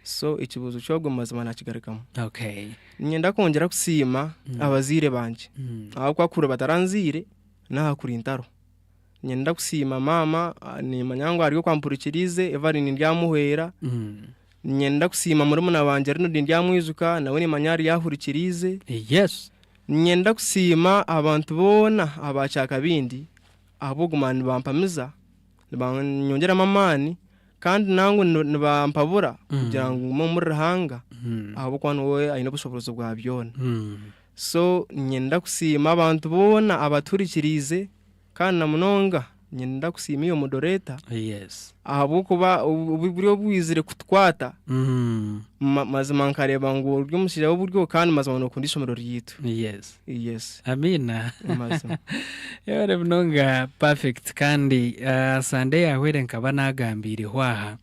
So ekibuuzo ky'ogwo mazima nakigarukamu. Okay. Niinyenda kwongyera kusiima abazaire bangye ahabw'okuba kuri bataranzaire n'aha kuri ntariho. Niinyenda kusiima maama nimanya ngu ari okwo ampurikiriize, Evelyn ndyamuhwera. Niinyenda kusiima murumuna wangye Ronald ndyamwijuka nawe nimanya ariyo ahurikiriize. Yes. Niinyenda kusiima abantu boona aba Kyakabindi ahabw'okuguma nibampamiza, nibanyongyeramu amaani kandi nangwa nibampabura kugira ngu ngume omuri Ruhanga ahabw'okuba niwe aine obushoboorozi bwa byona. So niinyenda kusiima abantu boona abatuhurikiriize Kandi na munonga niinyenda kusiima iwe moderator Yes. ahabw'okuba buri obu waizire kutukwata mazima nkareeba ngu ori omushaija w'oburyo kandi mazima nookunda eishomero ryaitu. Yes. Yes. Amiina. Mazima. Yebare munonga Perfect kandi Sunday eyahweire nkaba nagambiireho aha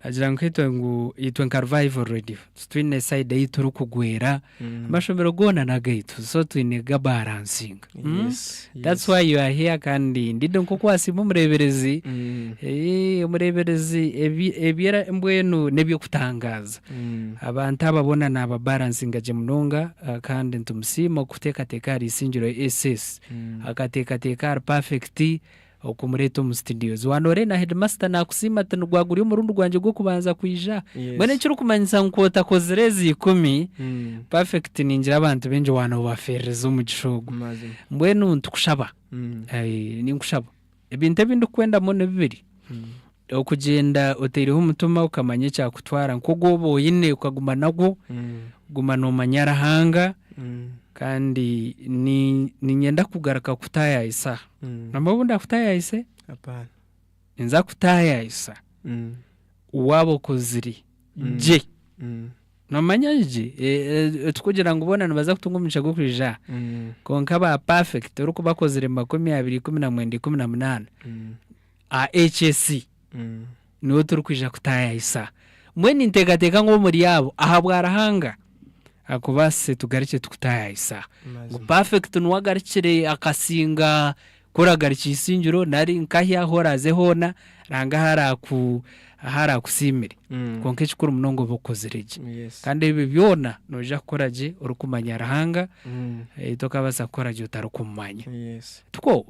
nagira ngu itwe ngu itwe nka Revival Radio titwine side ei turikugwera Amashomero goona n'agaitu so twine kugabaransinga. Yes, That's yes. why you are here kandi ndide nk'oku wasiima omureeberezi omureeberezi ebi ebyera mbwenu n'eby'okutangaaza. Abantu aba boona naababaransinga gye munonga kandi nitumusiima okuteekateeka ahari Isingiro SS. Akateekateeka ahari Perfect Okumureeta omu studios. Waanoreeba na headmaster naakusiima ati nigwa guri omurundi gwangye gw'okubanza kwija. Yes. Mbwenu ekirikumanyisa ngu ku otakozire ezi ikumi, perfect ningira abantu baingi waanobafeerereza omugisha ogwo. Mazima. Mbwenu nitukushaba, ninkushaba, ebintu ebi ndikukwendamu ni bibiri, okugyenda otaireho omutima okamanya ekyakutwara nk'ogu oba oine okaguma nagwo, guma noomanya Ruhanga kandi ni- niinyenda kugaruka kutaayaayisa aha. Nambwa obu ndakutaayaayise, Hapana. ninza kutaayaayisa waaba okozire gye. Noomanya gye tikugira ngu boona nibaza kutunga omugisha gw'okwija aha, kwonka ba perfect orikuba akozire 20, 19, 18 aha HSC niwe turikwija kutaayaayisa. Mbwenu ninteekateeka ngu omuri abo ahabwa Ruhanga akubaasise tugarukye tukutaayaayisa. Ngu perfect niwe agarukire akasinga. Ku oragarukye Isingiro nari nkahi ahu oraaze hoona, Ruhanga ahu araaku ahu araakusiimire. Kwonka ekikuru munonga obe okozire gye. Kandi ebyo byona noija kukora gye orikumanya Ruhanga, tokabaasa kukora gye otarikumumanya. Tikwo?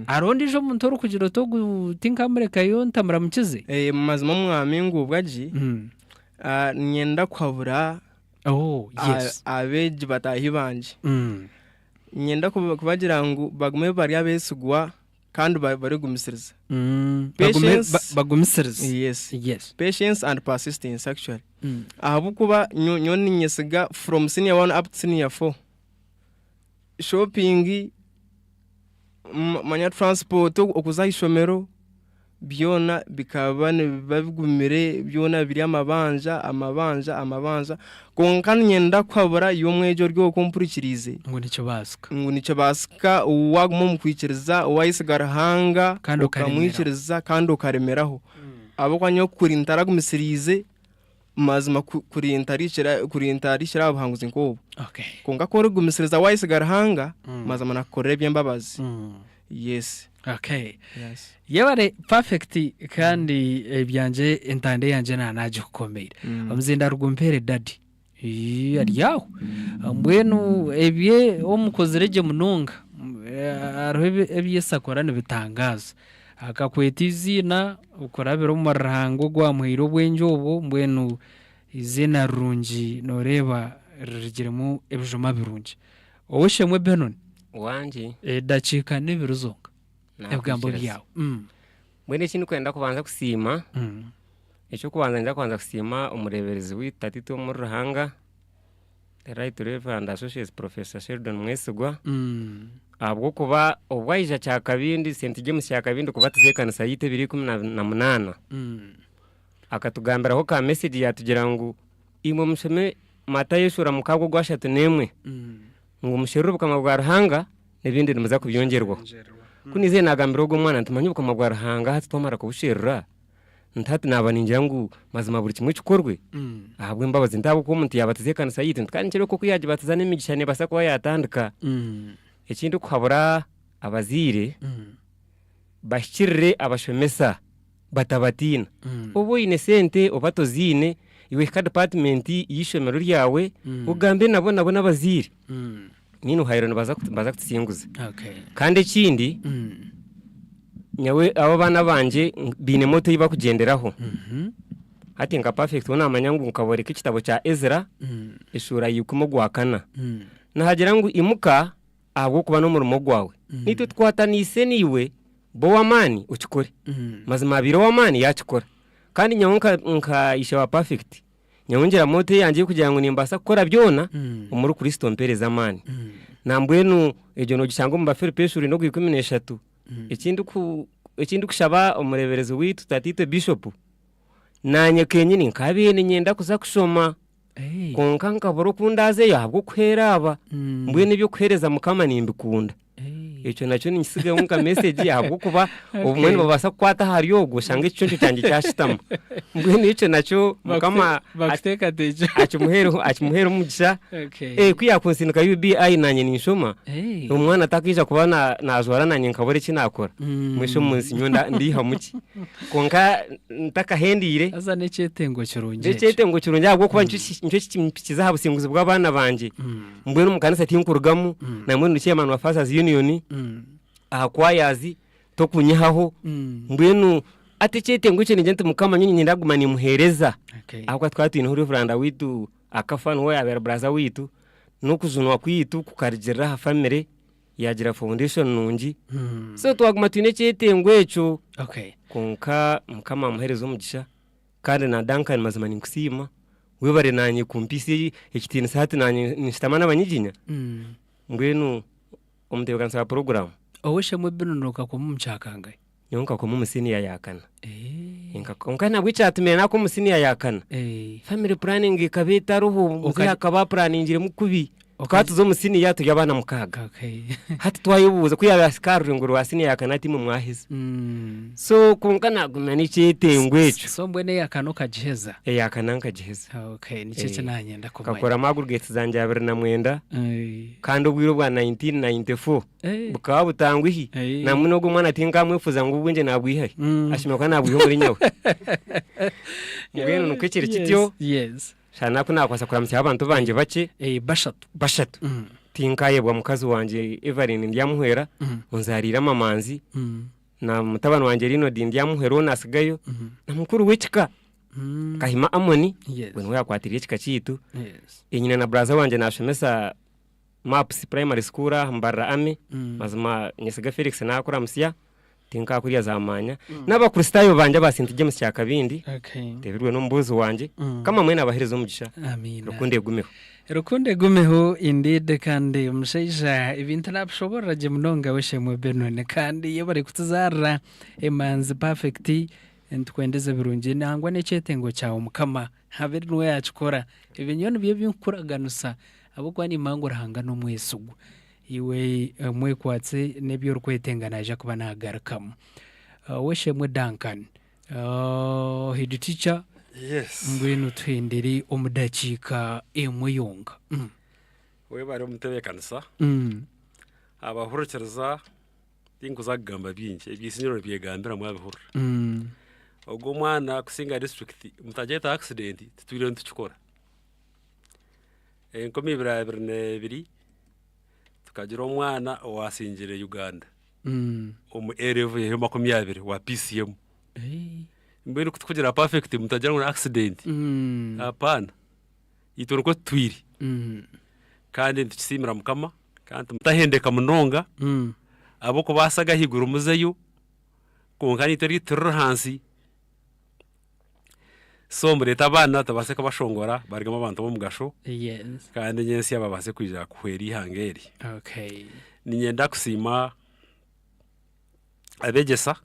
Hariho ondiijo omuntu orikugira oti ogu tinkamurekayo ntamuramukize? Mazima omwami nguubwa gye, niinyenda kuhabura abeegi bataahi bangye. Niinyenda kubagira ngu bagume bari abeesigwa kandi barikugumisiriza. Bagume bagumisirize. Yes. Yes. Patience and persistence actually. Ahabw'okuba nyowe niinyesiga from senior one up to senior four, shopping, manya transport okuza aha ishomero, byona bikaba nibiba bigumire byona biri amabanja amabanja amabanja kwonka niinyenda kuhabura iwe omwegi ori okwo ompurikiriize Ngu nikibaasika. ngu nikibaasika waaguma omu kwikiriza waayesiga Ruhanga Kandi okaremeraho. okamwikiriza kandi okaremeraho ahabw'okuba nyowe kuri ntaragumisiriize mazima kuri ntarikira kuri ntarikira aha buhanguzi nk'obu Okay. kwonka ku orikugumisiriza waayesiga Ruhanga mazima naakukorera eby'embabazi yes. Okay. Yes. Yebare perfect kandi ebyangye entanda eyangye naanagikukomeire. Omuzindaaro gumpeere daddy. Ii, ari aho. Mbwenu ebye omukozire gye munonga. Hariho ebi Yesu akora nibitangaaza. Akakweta eiziina okurabira omuri Ruhanga ogwamuhaire obwengye obwo, mbwenu eiziina rirungi nooreeba rirugiremu ebijuma birungi. Ow'eishe-emwe Benon. Wangi. Edakiika n'ebiri zonka. Ebigambo Nakwikiriza. byawe. Mm. Mbwenu eki ndikwenda kubanza kusiima, eky'okubanza ninza kubanza kusiima omureeberezi waitu tata omuri Ruhanga, the right Reverend Associate Professor Sheldon Mwesigwa, ahabw'okuba obu aija Kyakabindi, St James Kyakabindi kubatiza ekanisa yaitu ebiro ikumi na munaana, akatugambiraho ka message yaatugira ngu imwe mushome Matayo eshuura mukaaga ogwashatu n'emwe, ngu musherure obukama bwa Ruhanga n'ebindi nimuza kubyongyerwaho. Ku naizire naagambira ogwo mwana nti manya obukama bwa Ruhanga hati twamara kubusherura, nti hati naaba ningira ngu mazima buri kimwe kikorwe ahabw'embabazi nti ahabw'okuba omuntu yaabatiza ekanisa yaitu nti kandi nikireebeka oku yaagibatiza n'emigisha neebaasa kuba yaatandika. Eki ndikuhabura abazaire, bahikirire abashomesa. Batabatiina. Oba oine sente oba toziine, iwe hika dipatimenti y'eishomero ryawe ogambe nabo nabo n'abazaire. Meanwhile nibaza nibaza kutusinguza. Kandi ekindi, nyowe abo abaana bangye baine moto ei bakugyenderaho. Hati nka Perfect we naamanya ngu nkaboreka ekitabo kya Ezra eshuura ya ikumi ogwakana. Naagira ngu imuka ahabw'okuba n'omurimo gwawe. Naitwe tukwataniise naiwe, ba ow'amaani okikore. Mazima abaire ow'amaani yaakikora. Kandi nyowe nka, nka ishe wa Perfect, nyowe ngira motto eyangye y'okugira ngu nimbaasa kukora byona omuri Kristo ompeereza amaani. Nambwenu egyo noogishanga omu Bafilipi eshuura ina ogwa 13. Eki ndiku, eki ndikushaba omureeberezi waitu tataitwe Bishop, naanye kenyini nkabaire niinyenda kuza kushoma. Kwonka nkabura oku ndaazeyo ahabw'okuheera aba. Mbwenu eby'okuheereza Mukama nimbikunda. Ekyo nakyo ninkisigaho nka message ahabw'okuba obumwe nibabaasa kukwata ahari ogwo oshange ekiconco kyangye kyashutama. Mbwenu ekyo nakyo Mukama Bakuteekateekye. akimuheere omugisha. Ku yaakunsindika UBI naanye ninshoma, omwana takaija kuba naajwara naanye nkabura eki naakora. Mbwenu shi omu nsi nyowe ndaihamu ki? Kwonka ntakahendeire. Haza n'ekyetengo kirungi ekyo. N'ekyetengo kirungi ahabw'okuba nikyo nikyo kimpikiza aha businguzi bw'abaana bangye. Mbwenu omu kanisa tinkurugamu, na mbwenu ndi chairman wa Fathers Union, aha choirs tokunyihaho. Mbwenu hati ekyetengo ekyo ningira nti Mukama nyowe niinyenda kuguma nimuheereza. Ahabw'okuba tukaba twineho Reverand waitu akafa niwe yaabaire buraza waitu, n'okujunwa kwaitu kukarugirira aha family. Yaagira foundation nungi. So twaguma twine ekyetengo ekyo. Okay. Kwonka Mukama amuhereze omugisha kandi na Duncan mazima ninkusiima webare nanye kumpiisa ekitiinisa hati nanye ninshutama n'abanyiginya mbwenu omutebeekanisa wa puroguraamu. Ow'eishe-emwe Benon okakoma omu kyakangahi? Nyowe nkakoma omu siniya ya kana. Kwonka nabwo ekyatumire naakoma omu siniya ya kana, family planning ekaba etariho, muzeeyi akaba apuraningiremu kubi. Tukaba tuza omu siniya turi abaana mukaaga. Hati twayebuuza ku yaahika aha rurengo rwa siniya ya kana ati imwe mwaheza. So kwonka naaguma n'ekyetengo ekyo. So mbwenu eya kana okagiheza? Eya kana nkagiheza. Okay, nikyo eki naanyenda kumanya. Nkakoramu aggregates zangye 29 kandi obwire obwa 1994 bukaba butanguhi. Nambwenu ogwo omwana tinkamwefuza ngu obwengye naabwiha hi. Ashemereire kuba naabwiha omuri nyowe. Mbwenu nikwo kiri kityo. Yes. Shana ku naakubaasa kuramutsyaho abantu bangye bakye. Bashatu. Bashatu. Tinkaayebwa mukazi wangye Evelyn ndyamuhwera, onzaariire amamanzi, na mutabani wangye Rinodi ndyamuhwera ou naatsigayo, na mukuru w'ekika Kahima Amoni, ogwo niwe yaakwatiriire ekika kyaitu. Enyina na buraza wangye naashomesa Maps Primary School aha Mbarara Army, mazima Nyesiga Felix naakuramutsya. Tinkakurya za maanya. N'Abakristaayo bangye aba St. James Kyakabindi, nteebirwe n'omubuuzi wangye. Mukama mwena abaheereze omugisha. Amiina. Rukundo egumeho. Rukundo egumeho indeed kandi omushaija ebintu nabishoborora gye munonga w'eshemwe Benon kandi yebare kutuzaarira emanzi perfect nitukwendeza ebirungi nangwa n'ekyetengo kyawe mukama abe niwe yakikora ebi nyowe nibyo ebikukuraganisa ahabw'okuba nimanya ngu Ruhanga n'omwesigwa Iwe omwekwatse n'ebi orikwetenga naija kuba naagarukamu. Ow'eishe-emwe Duncan, head teacher, Yes. mbwenu tuhendere omu dakiika emwe yonka. Webare omutebeekanisa. Abahurikiriza tinkuza kugamba bingi, eby'eisingiro nibyegambira mwabihurira. Ogwo omwana kusinga disiturikiti mutagyeta accident titwire nitukikora. 2022 tukagira omwana owasingire Uganda omu A level ya 20 wa PCM. Mbwenu ku tukugira perfect mutagira ngu ni accident. Hapana. Itwe nikwo tutwire. Kandi nitukisiimira Mukama kandi mutahendeka munonga ahabw'okubaasa ag'ahaiguru muzeyo kwonka naitwe eriitwe turi ahansi. So mureete abaana tubaase kubashongora barugemu abantu b'omugasho Yes. kandi nyentsya babaase kwija kuhwera eihanga eri. Okay. Niinyenda kusiima abeegyesa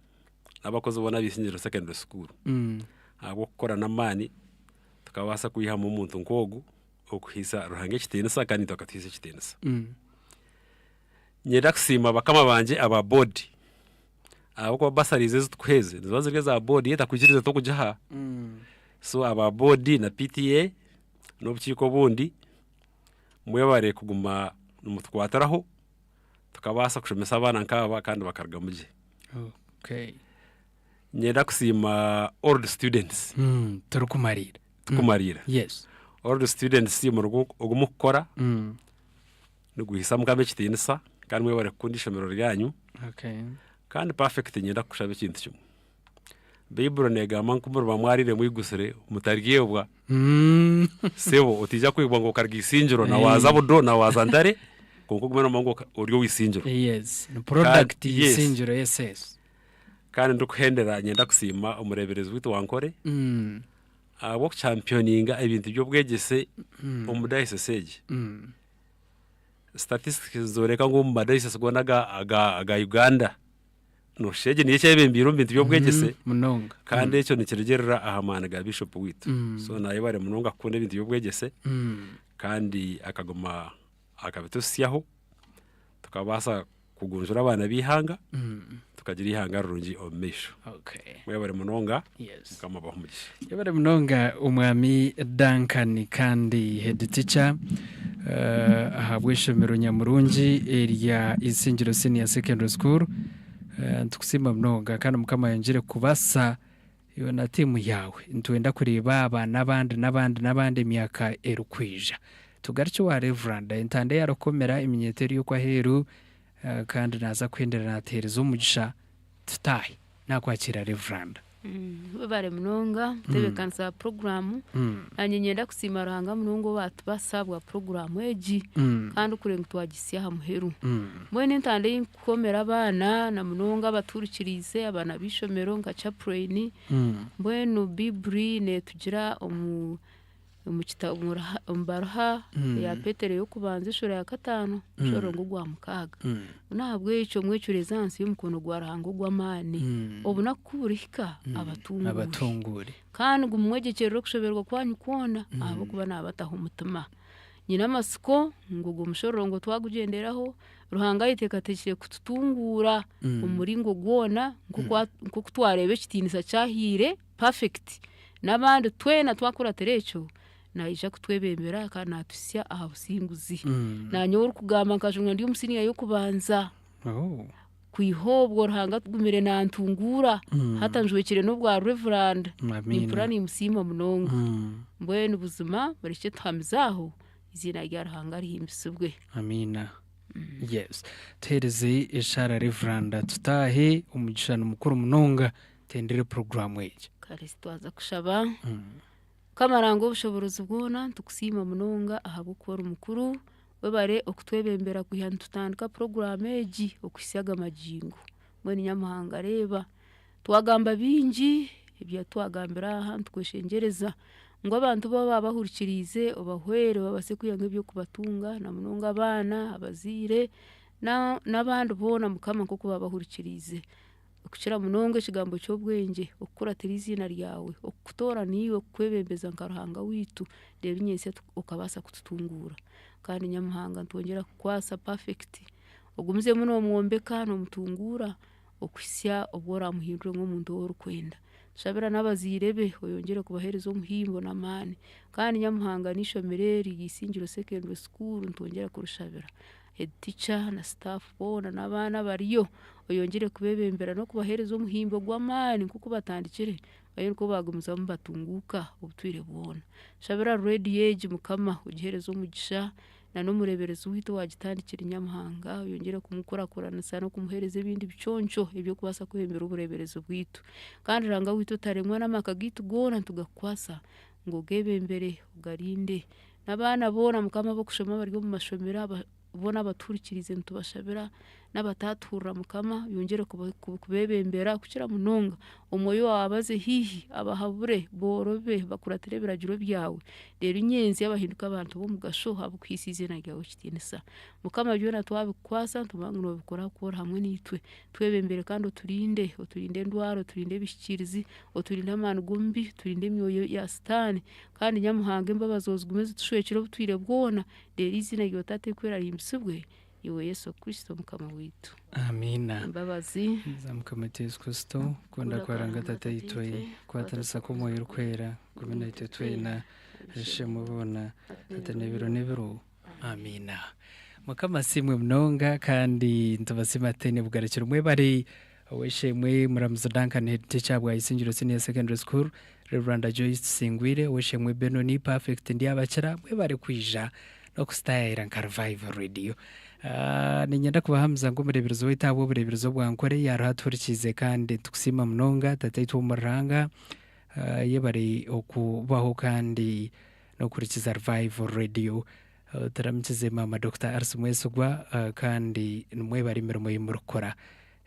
n'abakozi boona ab'Isingiro Secondary School ahabw'okukora n'amaani tukabaasa kwihamu omuntu nk'ogu okuhaisa Ruhanga ekitiinisa kandi naitwe akatuhaisa ekitiinisa. Niinyenda kusiima bakama bangye aba boodi ahabw'okuba bursaries ezi turikuha ezi niziba ziri eza boodi yo etakwikiriza tokugiha so aba boodi na PTA n'obukiiko obundi mwebare kuguma nimutukwatiraho tukabaasa kushomesa abaana nk'aba kandi bakarugamu gye. Okay. Niinyenda kusiima old students. Turikumariira. Turikumariira. Yes. Old students omurimo ogu murikukora niguhaisa Mukama ekitiinisa kandi mwebare kukunda eishomero ryanyu. Okay. Kandi Perfect niinyenda kukushaba ekintu kimwe. Baiburi neegamba ngu ku muriba mwariire mwigutsire mutaryebwa. Sebo otaija kwebwa ngu okaruga Isingiro na waaza Budo na waaza Ntare kwonka ogume noomanya ngu ori ow'Isingiro. Yes, ni product Kandi- yes. Isingiro SS. Kandi ndikuhendera niinyenda kusiima omureeberezi waitu wa Nkore ahabw'okuchampioninga ebintu by'obwegyese omu dayosisi egi. Statistics nizooreka ngu omu madayosisi goona aga aga aga Uganda, nooshusha egi niyo ekyebembeire omu bintu by'obwegyese Munonga. kandi ekyo nikirugiirira aha maani ga Bishop waitu. So nayebare munonga kukunda ebintu by'obwegyese kandi akaguma akabituhitsyaho tukabaasa kugunjura abaana b'eihanga tukagira eihanga rirungi omu maisho. Okay. Mwebare munonga. Yes. Mukama abahe omugisha. Yebare munonga omwami Duncan kandi head teacher eh, ahabw'eishomero nyamurungi erya Isingiro Senior Secondary School. Eh, nitukusiima munonga kandi mukama ayongyere kubasa iwe na tiimu yaawe. Nitwenda kureeba aba n'abandi n'abandi n'abandi emyaka erikwija. Tugarukye owa Reverand. Entanda ei arikukomera eminyeeto eri okwo aheeru kandi naaza kuhendera naatuheereza omugisha tutaahe. Naakwakiira Reverand. Webare munonga kutebeekanisa puroguraamu. Naanye niinyenda kusiima Ruhanga munonga owaatubasa ahabwa puroguraamu egi kandi okureeba ngu twagihitsya aha muheru. Mbwenu entanda ei nkukomera abaana na munonga abatuhurikiriize abaana b'eishomero nka chaplain, mbwenu Baiburi neetugira omu omu kitabo omu ruha- omu baruha eya Petero ey'okubanza eshuura ya kataano omushororongo ogwa mukaaga. N'ahabw'ekyo mwecureeze ahansi y'omukono gwa Ruhanga ogw'amaani, obunaku ku burihika abatunguure. Abatunguure. Kandi ngu mumwegyekyerere okushoberwa kwanyu kwona, ahabw'okuba naabataho omutima. Nyine amatsiko ngu ogwo mushororongo twagugyenderaho, Ruhanga ayeteekateekire kututunguura omu muringo gwona nk'oku twareeba ekitiinisa kyahaire Perfect. N'abandi twena twakuratira ekyo, naija kutwebembera kandi naatuhitsya aha businguzi. Naanye orikugamba nkajunwa ndi omu siniya y'okubanza. Kwiha obwo Ruhanga atugumire nantunguura, hati anjwekire n'obwa Reverand. Nimpurira nimusiima munonga. Mbwenu buzima murekye tuhamize aho, eiziina rya Ruhanga rihimbisibwe. Amiina. Yes. Tuheereze eshaara Reverand tutaahe, omugisha ni mukuru munonga, tuhendere puroguraamu egi. Kare twaza kushaba. Mukama Ruhanga ow'obushoboorozi bwona, nitukusiima munonga ahabw'okuba ori mukuru, webare okutwebembera kwiha nitutandika puroguraamu egi okuhitsya aga magingo. Mbwenu Nyamuhanga reeba, twagamba bingi ebi twagambire aha nitukweshengyereza ngu abantu bo baaba bahurikiriize obahwere babaase kwihamu eby'okubatunga na munonga abaana, abazaire n'abandi boona Mukama nk'oku baaba bahurikiriize. Okukira munonga ekigambo ky'obwengye, okukuratira eiziina ryawe, okukutoorana iwe kukwebembeza nka Ruhanga waitu, reero nyentsya okabaasa kututunguura. Kandi Nyamuhanga nitwongyera kukukwatsa Perfect, ogumizemu noomwombeka, noomutunguura okuhitsya obu oraamuhindure nk'omuntu ou orikwenda. Tushabira n'abazaire be oyongyere kubaheereza omuhimbo n'amaani. Kandi Nyamuhanga n'eishomero eri erya Isingiro Secondary School nitwongyera kurishabira. Head teacher na staff boona n'abaana abariyo oyongyere kubebembera n'okubaheereza omuhimbo gw'amaani nk'oku batandikire babe nikwo baagumizamu nibatunguuka obutwire bwona. Shabira rediyo egi Mukama ogiheereze omugisha na n'omureeberezi waitu owaagitandikire Nyamuhanga oyongyere kumukurakuranisa n'okumuheereza ebindi biconco eby'okubaasa kwebembera obureeberezi bwaitu. Kandi Ruhanga waitu otaremwa n'amaka gaitu goona nitugakukwasa ngu ogeebembere ogarinde. N'abaana boona Mukama ab'okushoma abari omu mashomero aba boona abatuhurikiriize nitubashabira, n'abatatuhurira Mukama oyongyere kubeebembera kukira munonga Omwoyo waawe abaze haihi abahabure boorobe bakuratire ebiragiro byawe, reero nyentsya bahinduke abantu b'omugasho ahabw'okuhaisa eiziina ryawe ekitiinisa. Mukama byona twabikukwasa nitumanya ngu noobikora ahabw'okuba ori hamwe naitwe. Twebembere kandi oturinde, oturinde endwara, oturinde ebihikiirizi, oturinde amaani g'omubi, oturinde emyoyo ya Sitaane. Kandi Nyamuhanga embabazi ozigume zitushwekire obutwire bwona, reero eiziina ryawe Taata erikwera rihimbisibwe, iwe Yesu Kristo Mukama waitu. Amiina. Embabazi. Za Mukama waitu Yesu Kristo, kukunda kwa Ruhanga Tataitwe, kukwatanisa kw'Omwoyo Orikwera, kugume naitwe twena, ashemwe boona, hati n'ebiro n'ebiro. Amiina. Mukama asiimwe munonga kandi nitubasiima tutaine bugarukiro. Mwebare Ow'eishe-emwe Muramuzi Duncan Head Teacher bwa Isingiro Senior Secondary School, Rev. Joyce Tusingwire, Ow'eishe-emwe Benoni Perfect Ndyabakira, mwebare kwija n'okusitayayira nka Revival Radio. Ah, niinyenda kubahamiza ngu omureeberezi waitu ahabw'obureeberezi obwa Nkore yaariho atuhurikiize kandi nitukusiima munonga Tataitwe ow'omu Ruhanga. Ah, yebare okubaho kandi n'okuhurikiza Revival Radio. Turamukize maama Dokita Alice Mwesigwa kandi nimwebare emirimo ei murikukora.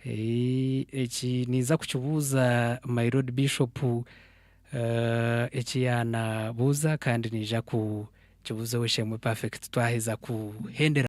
Eki ninza kukibuuza my Lord Bishop eki yaanabuuza kandi naija kukibuuza ow'eishe-emwe Perfect twaheza kuhendera.